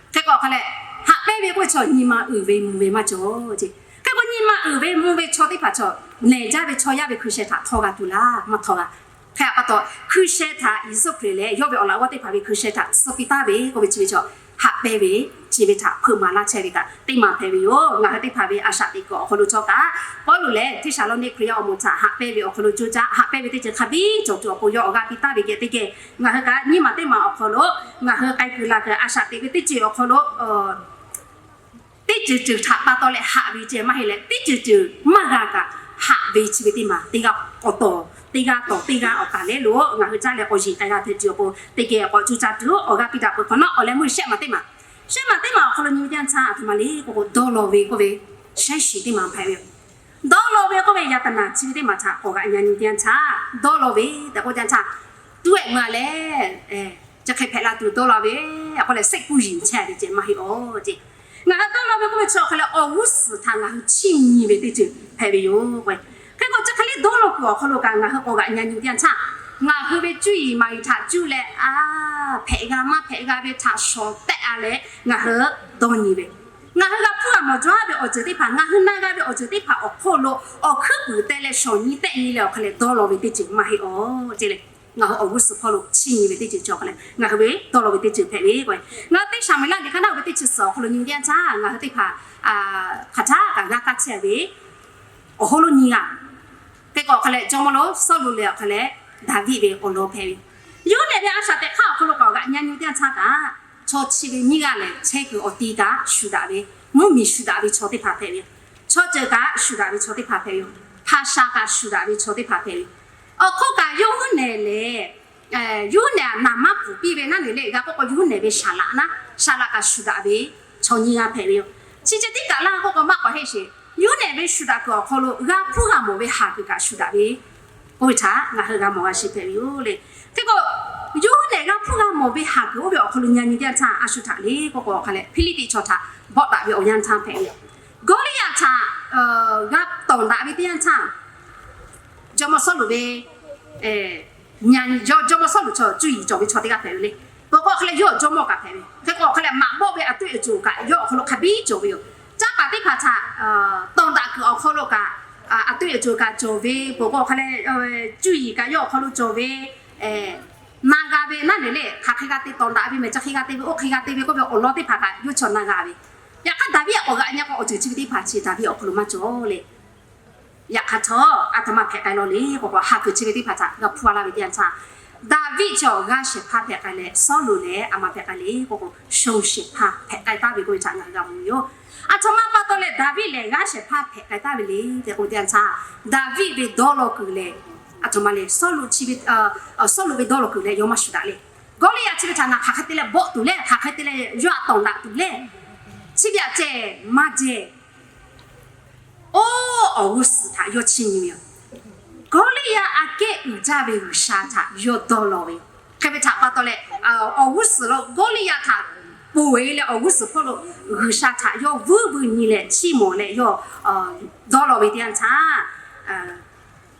Hk'e k'o awˬ hk'a leh, haꞈ pehnˇ ve k'oˆ ve chaw nyi ma uiˍ ve mvuh ve maˇ cawˬ ce. Hk'e k'o nyi ma uiˍ ve mvuh ve chaw teˇ hpaˍ chaw lehˬ jaˇ ve chaw yaˇ ve hkui sheh htaꞈ htawˇ g'a tuˬ laˇ maˇ htawˇ g'a. Hk'e a pa taw, hkui sheh htaꞈ Yeˍsuˆ Hkriꞈ lehˬ yawˇ ve awˬ laꞈ g'awˇ teˇ hpaˍ ve hkui sheh htaꞈ tsuhˇ piˇ taˍ ve k'oˆ ve chi ve chaw, haꞈ pehnˇ ve chi ve htaꞈ hpeuꞈ maˍ laˇ chehˇ ve kaꞈ teˇ maˬ hpehꞈ ve yoˬ. Ngaˬ hui teˇ hpaˍ ve a shaꞈ teꞈ kuiˬ awˬ hk'aw lo htawˇ kaꞈ, Pawˇluꞈ lehˬ Hteˇsaˍlawˇniˆ Hkriꞈ yaˇ awˬ moˍ htaꞈ haꞈ pehnˇ ve awˬ hk'aw lo coˇ caˆ, haꞈ pehnˇ ve teˇ ceuˬ hk'a biˇ cawˬ tuˬ awˬ pon yawˇ awˬ g'aˇ piˇ taˍ ve geh teˇ geh, ngaˬ hui kaꞈ nyiˇ maˬ teˇ maˬ awˬ hk'aw lo ngaˬ hui k'ai kuiˬ la kuiˬ a shaꞈ teꞈ ve teˇ ceuˬ awˬ hk'aw lo teˇ ceuˬ ceuˬ htaꞈ pa taw leh haꞈ ve ceh maˇ heˆ leh, teˇ ceuˬ ceuˬ maˇ g'a kaꞈ haꞈ ve chi ve teˇ maˬ teˇ g'aˇ awˬ tawˍ, teˇ g'aˇ tawˍ teˇ g'aˇ awˬ taˍ leh lo ngaˬ hui caˇ leh awˬ yeˬ k'ai g'a hpehꞈ tuˬ awˬ pon teˇ geh k'awꞈ coˇ caˇ tuˬ awˬ g'aˇ piˇ daꞈ peuˬ hk'awꞈ nawˉ, awˬ leh meuˇ shehˆ maˬ teˇ maˬ, shehˆ maˬ teˇ maˬ awˬ hk'aw lo nyi ve teˇ yanˇ htaˇ a htoꞈ ma le k'oˆ k'o, dawˇ law ve k'oˆ ve shehˉ shiˍ teˇ maˬ hpehꞈ ve yoˬ. Dawˇ law ve k'oˆ ve yaꞈ htaˇ naˬ chi ve teˇ maˬ htaꞈ k'awꞈ g'aꞈ nyi nyi teˇ yanˇ htaˇ, dawˇ law ve tehꞈ k'oˆ teˇ yanˇ htaˇ, tuˉ ehˍ meuˇ a leh, chi hk'e hpehꞈ la tuˬ dawˇ law ve, a k'oˆ leh စိတ်ကူးယဉ် chehˇ ve ceh maˇ heˆ awˬ ce. Ngaˬ hui dawˇ law ve k'oˆ ve chi awˬ hk'a leh awˬ g'uˇ suhˍ htaꞈ ngaˬ hui chiˇ nyi ve teˇ ceuˬ hpehꞈ ve yoˬ. Hk'e k'o chi hk'e le dawˇ law kuiˬ awˬ hk'aw lo kaꞈ ngaˬ hui k'awꞈ g'aꞈ nyi nyi teˇ yanˇ htaˇ, ngaˬ hui ve cuˇ yiˍ maˍ yiˍ htaꞈ cuˇ leh a hpehꞈ g'a maˇ hpehꞈ g'a ve htaꞈ shawˍ tehˆ a leh ngaˬ hui dawˇ nyi ve, ngaˬ hui g'a hpuˇ g'a mawˬ jaw ve awˬ ceuˬ teˇ hpaˍ, ngaˬ hui na g'a ve awˬ ceuˬ teˇ hpaˍ awˬ hk'oˆ lo awˬ hkuiˉ puiˍ te leh shawˍ nyi tehˆ nyi leh awˬ hk'a leh dawˇ law ve teˇ ceuˬ maˇ heˆ awˬ ce le. Ngaˬ hui awˬ g'uˇ suhˍ hpawˇ lo chiˇ nyi ve teˇ ceuˬ cawˬ hk'a leh ngaˬ hui ve dawˇ law ve teˇ ceuˬ hpehꞈ ve k'o, ngaˬ hui teˇ Saˍmeˍlaˆ liꞈ ka naˉ uiˍ ve teˇ chi suhˍ awˬ hk'aw lo nyi ve teˇ yanˇ htaˇ ngaˬ hui teˇ hpaˍ hk'aˬ htaˇ kaꞈ g'a kaˇ chehˇ ve awˬ hoˉ lonˉ nyiˇ g'aˇ. Hk'e k'o awˬ hk'a leh jawˇmawˇ lonˉ Sawˉluꞈ leh awˬ hk'a leh Daˍviˆ ve awˬ lawn hpehꞈ ve, yawˇ lehˬ ve a shaꞈ teꞈ hk'aˇ awˬ hk'aw lo k'awꞈ g'aꞈ nyi nyi teˇ yanˇ htaˇ kaꞈ, chaw chi ve nyiˇ g'aˇ lehˬ chehˇ kuiˬ awˬ ti kaꞈ shuˍ daꞈ ve, mvuhˇmiˬ shuˍ daꞈ ve chaw teˇ hpaˍ hpehꞈ ve yoˬ. Chaw ceuˬ kaꞈ shuˍ daꞈ ve chaw teˇ hpaˍ hpehꞈ ve yoˬ. hpa sha kaꞈ shuˍ daꞈ ve chaw teˇ hpaˍ hpehꞈ ve. Awˬ hk'oˆ kaꞈ, yawˇ huˉ nehˬ lehˬ, yawˇ huˉ nehˬ naˍ maˇ pfuhˍ piˇ ve naˉ nehˬ leh, g'a k'oˆ k'o, yawˇ huˉ nehˬ ve saˍ laꞈ naˉ, saˍ laꞈ kaꞈ shuˍ daꞈ ve chaw nyiˇ g'aˇ hpehꞈ ve yoˬ. Chi ceh tiˉ kaꞈ laˇ k'oˆ k'o maˇ k'awꞈ heˆ sheˍ. Yawˇ huˉ nehˬ ve shuˍ daꞈ kuiˬ awˬ hk'aw lo g'a hpuˇ g'a mawˬ ve haˍ kuiˬ kaꞈ shuˍ daꞈ ve k'oˆ ve htaꞈ ngaˬ hui g'a mawˬ g'a shiˍ hpehꞈ ve yoˬ le. Hk'e k'o, yawˇ huˉ nehˬ g'a hpuˇ g'a mawˬ ve haˍ kuiˬ oˇ ve awˬ hk'aw lo nyi nyi teˇ yanˇ htaˇ a shu htaꞈ le k'oˆ k'o, awˬ hk'a leh Hpiˇliˇpiˆ chaw htaꞈ bawˆ daꞈ ve awˬ yanˇ htaˇ hpehꞈ ve yoˬ. Gawˇliˇyaꞈ htaꞈ g'a tawˍ daꞈ ve teˇ yanˇ htaˇ, jawˇmawˇ Sawˉluꞈ ve, jawˇmawˇ Sawˉluꞈ chaw cuˇ yiˍ cawˬ ve chaw teˇ g'aˇ hpehꞈ ve le. Peuˬ k'o awˬ hk'a leh yawˇ jawˇmawˇ kaꞈ hpehꞈ ve. Hk'e k'o awˬ hk'a leh maꞈ bawˆ ve a tuˆ e cawˬ kaꞈ yawˇ awˬ hk'aw lo hk'a biˇ cawˬ ve yoˬ. Caˇ paˍ teˇ hpaˍ htaꞈ tawˍ daꞈ kuiˬ awˬ hk'aw lo kaꞈ a tuˆ e cawˬ kaꞈ cawˬ ve, peuˬ k'o awˬ hk'a leh cuˇ yiˍ kaꞈ yawˇ awˬ hk'aw lo cawˬ ve, na g'a ve naˉ nehˬ le. Hk'aˬ hk'e g'a te tawˍ daꞈ ve mehˬ, chi hk'e g'a te ve, oˇ hk'e g'a te ve k'oˆ ve awˬ lawn teˇ hpaˍ kaꞈ yawˇ chaw na g'a ve. Yaꞈ hk'aˇ Daˍviˆ k'awꞈ g'aꞈ nyi k'o, awˬ ceuˬ chi ve teˇ hpaˍ chi Daˍviˆ awˬ hk'aw lo maˇ cawˬ le. Yaꞈ hk'aˇ htawˇ, a htoꞈ ma hpehꞈ k'ai law le k'oˆ k'o, haˍ kuiˬ chi ve teˇ hpaˍ htaꞈ g'a hpuˇ a laˇ ve teˇ yanˇ htaˇ, Daˍviˆ chaw g'aˇ shehˍ hpaˇ hpehꞈ k'ai leh, Sawˉluꞈ lehˬ a ma hpehꞈ k'ai le k'oˆ k'o, shonˍ shehˍ hpaˇ hpehꞈ k'ai taˍ ve k'oˆ ve htaꞈ ngaˬ hui g'a mawˬ ve yoˬ. A htoꞈ ma pa taw leh Daˍviˆ lehˬ g'aˇ shehˍ hpaˇ hpehꞈ k'ai taˍ ve le tehꞈ k'oˆ ve teˇ yanˇ htaˇ, Daˍviˆ ve dawˇ law kuiˬ lehˬ, a htoꞈ ma le, Sawˉluꞈ ve dawˇ law kuiˬ lehˬ yawˇ maˇ shuˍ daꞈ le. Gawˇliˇyaꞈ chi ve htaꞈ ngaˬ hk'aˬ hk'e te leh bawˆ tuˬ le, hk'aˬ hk'e te leh yawˇ htaꞈ tawˍ daꞈ tuˬ le. Chi ve aꞈ ceh maˇ jehˇ. Oˇ awˬ g'uˇ suhˍ htaꞈ yawˇ chiˇ nyi ve yoˬ. Gawˇliˇyaꞈ aꞈ kehˉ uiˍ jaˇ ve G'uiˬsha htaꞈ yawˇ dawˇ law ve yoˬ. Hk'e ve htaꞈ pa taw leh, awˬ g'uˇ suhˍ lo Gawˇliˇyaꞈ htaꞈ ponˬ e leh awˬ g'uˇ suhˍ hpawˇ lo G'uiˬsha htaꞈ yawˇ vuiˇ veu nyi leh chiˇ mawˬ leh yawˇ dawˇ law ve teˇ yanˇ htaˇ,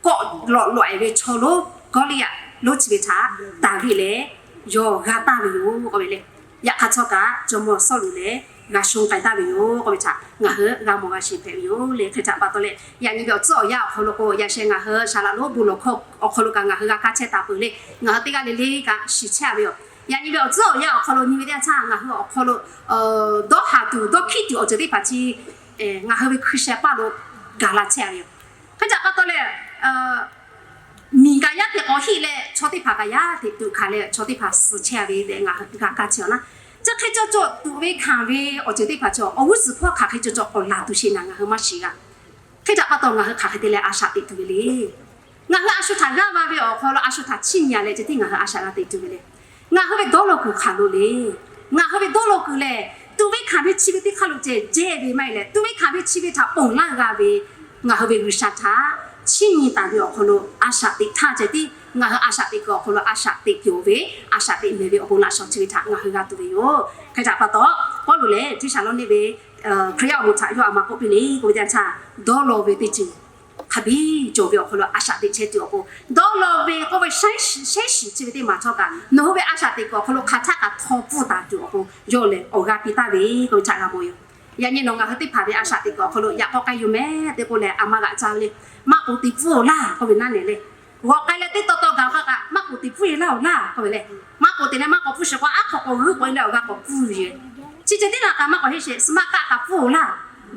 kawˆ lawꞈ lawꞈ e ve chaw lonˉ Gawˇliˇyaꞈ lonˉ chi ve htaꞈ Daˍviˆ lehˬ yawˇ g'a taˍ ve yoˬ k'oˆ ve le. Yaꞈ hk'aˇ htawˇ kaꞈ jawˇmawˇ Sawˉluꞈ lehˬ g'a shonˇ k'ai taˍ ve yoˬ k'oˆ ve htaꞈ ngaˬ hui g'a mawˬ g'a shiˍ hpehꞈ ve yoˬ le. Hk'e htaꞈ pa taw leh yaꞈ nyi ve awˬ tcuhˉ awˬ yanˇ awˬ hk'aw lo k'o, yaꞈ sheh ngaˬ hui saˍ laꞈ lonˉ bon lawˬ hkawˇ awˬ hk'aw lo kaꞈ ngaˬ hui g'a kaˇ chehˇ taˍ peuˬ le. Ngaˬ hui teˇ g'aˇ le le kaꞈ shiˍ chehˇ ve yoˬ. Yaꞈ nyi ve awˬ tcuhˉ awˬ yanˇ awˬ hk'aw lo nyi ve teˇ yanˇ htaˇ ngaˬ hui awˬ hk'aw lo dawˇ haˍ tuˬ dawˇ hkiˆ tuˬ awˬ ceuˬ teˇ hpaˍ chi ngaˬ hui ve hkui sheh paˇ lo gaˬ la chehˇ ve yoˬ. Hk'e htaꞈ pa taw leh, miˬ kaꞈ yaˇ teꞈ k'awꞈ hiˆ leh chaw teˇ hpaˍ kaꞈ yaˇ teꞈ tuꞈ hkanˍ leh chaw teˇ hpaˍ suh chehˇ ve tehꞈ ngaˬ hui g'a kaˇ chehˇ a naˉ, chi hk'e caw caw tuꞈ ve hkanˍ ve awˬ ceuˬ teˇ hpaˍ chi awˬ g'uˇ suhˍ hpawˇ hk'aˬ hk'e caw caw k'awꞈ laˬ tuˬ sheˍ naˍ ngaˬ hui maˇ shiˍ g'a. Hk'e htaꞈ pa taw ngaˬ hui hk'aˬ hk'e te leh a shaꞈ teꞈ tuˬ ve le. Ngaˬ hui a shu htaꞈ g'aˇ va ve awˬ hk'aw lo a shu htaꞈ chiˇ nyi a leh ceh tiˉ ngaˬ hui a shaꞈ g'a teꞈ tuˬ ve le. Ngaˬ hui ve dawˇ law kuiˬ hk'aˬ lo le. Ngaˬ hui ve dawˇ law kuiˬ lehˬ, tuꞈ ve hkanˍ ve chi ve teˇ hk'aˇ lo ceh jehˇ ve maˇ heˆ leh, tuꞈ ve hkanˍ ve chi ve htaꞈ ponˬ laˇ g'a ve ngaˬ hui ve G'uiˬsha htaꞈ chiˇ nyi taˍ ve awˬ hk'aw lo a shaꞈ teꞈ htaˇ ceh tiˉ ngaˬ hui a shaꞈ teꞈ kuiˬ awˬ hk'aw lo a shaꞈ teꞈ peuˬ ve, a shaꞈ teꞈ mehˍ ve awˬ bon laꞈ shawnˍ chi ve htaꞈ ngaˬ hui g'a tuˬ ve yoˬ. Hk'e htaꞈ pa taw, Pawˇluꞈ lehˬ Hteˇsaˍlawˇniˆ ve Hkriꞈ yaˇ awˬ moˍ htaꞈ yawˇ a ma k'oˆ piˇ le k'oˆ ve teˇ yanˇ htaˇ, dawˇ law ve teˇ ceuˬ hk'a biˇ cawˬ ve awˬ hk'aw lo a shaꞈ teꞈ chehˇ tuˬ awˬ pon, dawˇ law ve k'oˆ ve shehˉ shiˍ chi ve teˇ maˬ htawˇ kaꞈ nawˬ hui ve a shaꞈ teꞈ kuiˬ awˬ hk'aw lo hk'aˬ htaˆ kaꞈ htaw pfuhˇ taˍ tuˬ awˬ pon yawˇ lehˬ awˬ g'aˇ piˇ taˍ ve k'oˆ ve htaꞈ g'a mawˬ yoˬ. Yaꞈ nyi nawˬ ngaˬ hui teˇ hpaˍ ve a shaꞈ teꞈ kuiˬ awˬ hk'aw lo yaꞈ k'aw k'ai yoˬ mehˍ tehꞈ k'oˆ leh a ma g'aꞈ caˇ ve le. Maˇ k'oˍ te pfuhˇ-oˬ laˇ k'oˆ ve naˉ nehˬ le. G'awˬ k'ai leh teˇ taw taw gaˬ k'o kaꞈ maˇ k'oˍ te pfuhˇ-e laˇ-oˬ laˇ k'oˆ ve le. Maˇ k'oˍ te leh maˇ k'awꞈ pfuhˇ sheˍ k'o, aˉ hk'aw k'awꞈ g'uiˇ k'oꞈ e leh awˬ g'aˇ k'awꞈ pfuhˇ ve yoˬ. Chi ceh teˇ g'aˇ kaꞈ maˇ k'awꞈ heˆ sheˍ, suhˍ maˇ kaˆ kaꞈ pfuhˇ-oˬ laˇ,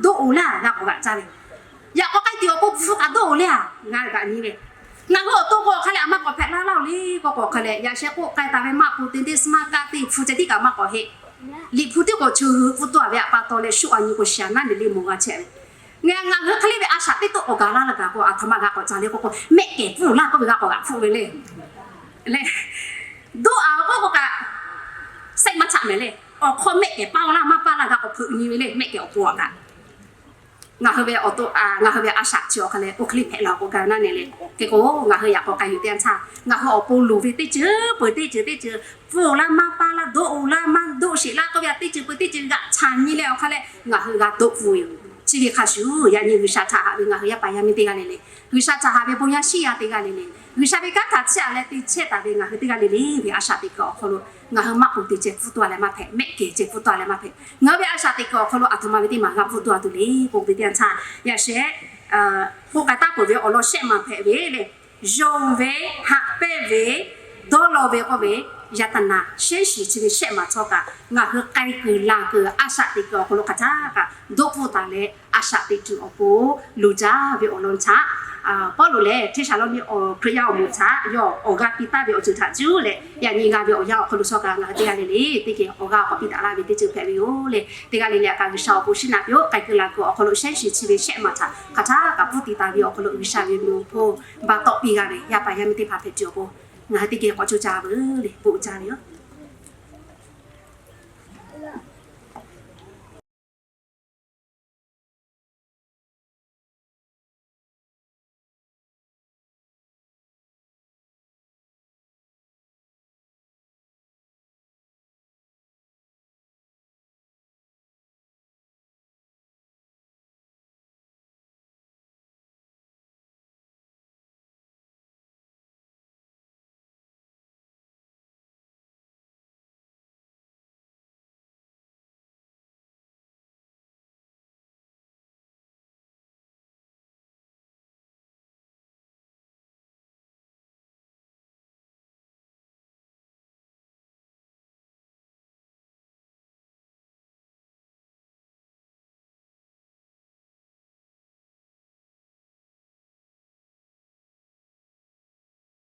doˆ-oˬ laˇ g'a k'awꞈ g'aꞈ caˇ ve. Yaꞈ k'aw k'ai tuˬ awˬ pon hpu kaꞈ doˆ-oˬ le a, g'a g'aꞈ nyi ve. Ngaˬ hui awˬ to k'o awˬ hk'a leh a maˇ k'awꞈ hpehꞈ laˇ laˇ-oˬ le k'oˆ k'o awˬ hk'a leh, yaꞈ sheh k'oˆ k'ai taˍ ve maˇ k'oˍ te teˇ suhˍ maˇ kaˆ teˇ hpu ceh tiˉ kaꞈ maˇ k'awꞈ heˆ. Liꞈ hpu tiˉ k'o cheu hui pfuhˇ tuˬ a ve htaꞈ pa taw leh shu a nyi k'o shiˍ a naˉ nehˬ le mawˬ g'a chehˇ ve. Ngaˬ hui hk'e le ve a shaꞈ teˇ toˆ k'awꞈ gaˬ laˇ laˇ gaˬ k'o, a htoꞈ ma g'a k'awꞈ ca le k'oˆ k'o, mehˆ kehˬ pfuhˇ-oˬ laˇ k'oˆ ve g'a k'awꞈ g'aꞈ hpfuhˆ ve le. Le, doˆ a k'oˆ k'o kaꞈ, sehˆ maˇ chaꞈ mehˍ le. Awˬ hk'aw mehˆ kehˬ paˇ-oˬ laˇ maˇ paˇ laˇ g'a k'awꞈ hpeuꞈ nyi ve le, mehˆ kehˬ awˬ pon a kaꞈ. Ngaˬ hui ve awˬ to, ngaˬ hui ve a shaꞈ chi awˬ hk'a leh oˇ hk'e le hpehꞈ la k'o gaˬ naˉ nehˬ le. Hk'e k'o ngaˬ hui yaꞈ k'aw k'ai yuˬ teˇ yanˇ htaˇ ngaˬ hui awˬ pon loˍ ve teˇ ceuˬ peuˬ teˇ ceuˬ teˇ ceuˬ, pfuhˇ-oˬ laˇ maˇ paˇ laˇ, doˆ-oˬ laˇ maˇ doˆ sheˍ laˇ k'oˆ ve a teˇ ceuˬ peuˬ teˇ ceuˬ g'aꞈ chaꞈ nyi leh awˬ hk'a leh ngaˬ hui g'a doˆ pfuhˇ ve yoˬ. Chi ve hk'a shuˍ yaꞈ nyi G'uiˬsha htaꞈ haꞈ ve ngaˬ hui yaˇ paˍ yaˇ miˇ teˇ g'aˇ le le, G'uiˬsha htaꞈ haꞈ ve bon yaˇ shiˉ yaˇ teˇ g'aˇ le le, G'uiˬsha ve kanˉ htaꞈ chiˇ aꞈ leh te chehˇ taˍ ve ngaˬ hui teˇ g'aˇ le le ve a shaꞈ teꞈ kuiˬ awˬ hk'aw lo ngaˬ hui maˇ k'oˍ te ceh pfuhˇ tuˬ a leh maˇ hpehꞈ, mehˆ kehˬ ceh pfuhˇ tuˬ a leh maˇ hpehꞈ. Ngaˬ hui ve a shaꞈ teꞈ kuiˬ awˬ hk'aw lo a htoꞈ ma ve teˇ maˬ g'a pfuhˇ tuˬ a tuˬ le k'oˆ ve teˇ yanˇ htaˇ, yaꞈ sheh k'oˆ k'ai taˉ peuˬ ve awˬ lawn shehˆ maˬ hpehꞈ ve le. Yonˍ ve, haꞈ pehnˇ ve, dawˇ law ve k'oˆ ve, yaˇ taˍ naˍ shehˉ shiˍ chi ve shehˆ maˬ htawˇ kaꞈ ngaˬ hui k'ai kuiˬ laˬ kuiˬ a shaꞈ teꞈ kuiˬ awˬ hk'aw lo hk'aˬ htaˇ kaꞈ dawˇ hpfuhˆ taˍ leh a shaꞈ teꞈ tuˬ awˬ pon loˍ jaˇ ve awˬ lawn htaꞈ Pawˇluꞈ lehˬ Hteˇsaˍlawˇniˆ awˬ Hkriꞈ yaˇ awˬ moˍ htaꞈ yawˇ awˬ g'aˇ piˇ taˍ ve awˬ ceuˬ htaꞈ cuˇ leh yaꞈ nyi g'a ve awˬ yanˇ awˬ hk'aw lo chaw kaꞈ ngaˬ hui teˇ g'aˇ le le teˇ geh awˬ g'aˇ k'awꞈ piˇ daꞈ laˇ ve teˇ ceuˬ hpehꞈ ve yoˬ le. Teˇ g'aˇ le le a kaꞈ G'uiˬsha awˬ pon shiˉ naꞈ piˇ-oˆ. K'ai kuiˬ laˬ kuiˬ awˬ hk'aw lo shehˉ shiˍ chi ve shehˆ maˬ htaꞈ hk'aˬ htaˇ kaꞈ pfuhˇ tiꞈ taˍ ve awˬ hk'aw lo G'uiˬsha ve mvuhˇ hpfuhˇ ba tawˆ piˇ g'a ve yaˇ paˍ yaˇ miˇ teˇ hpaˍ hpehꞈ tuˬ awˬ pon ngaˬ hui teˇ geh k'awꞈ co caˇ veuˬ le, bon uiˍ jaˇ ve yoˬ.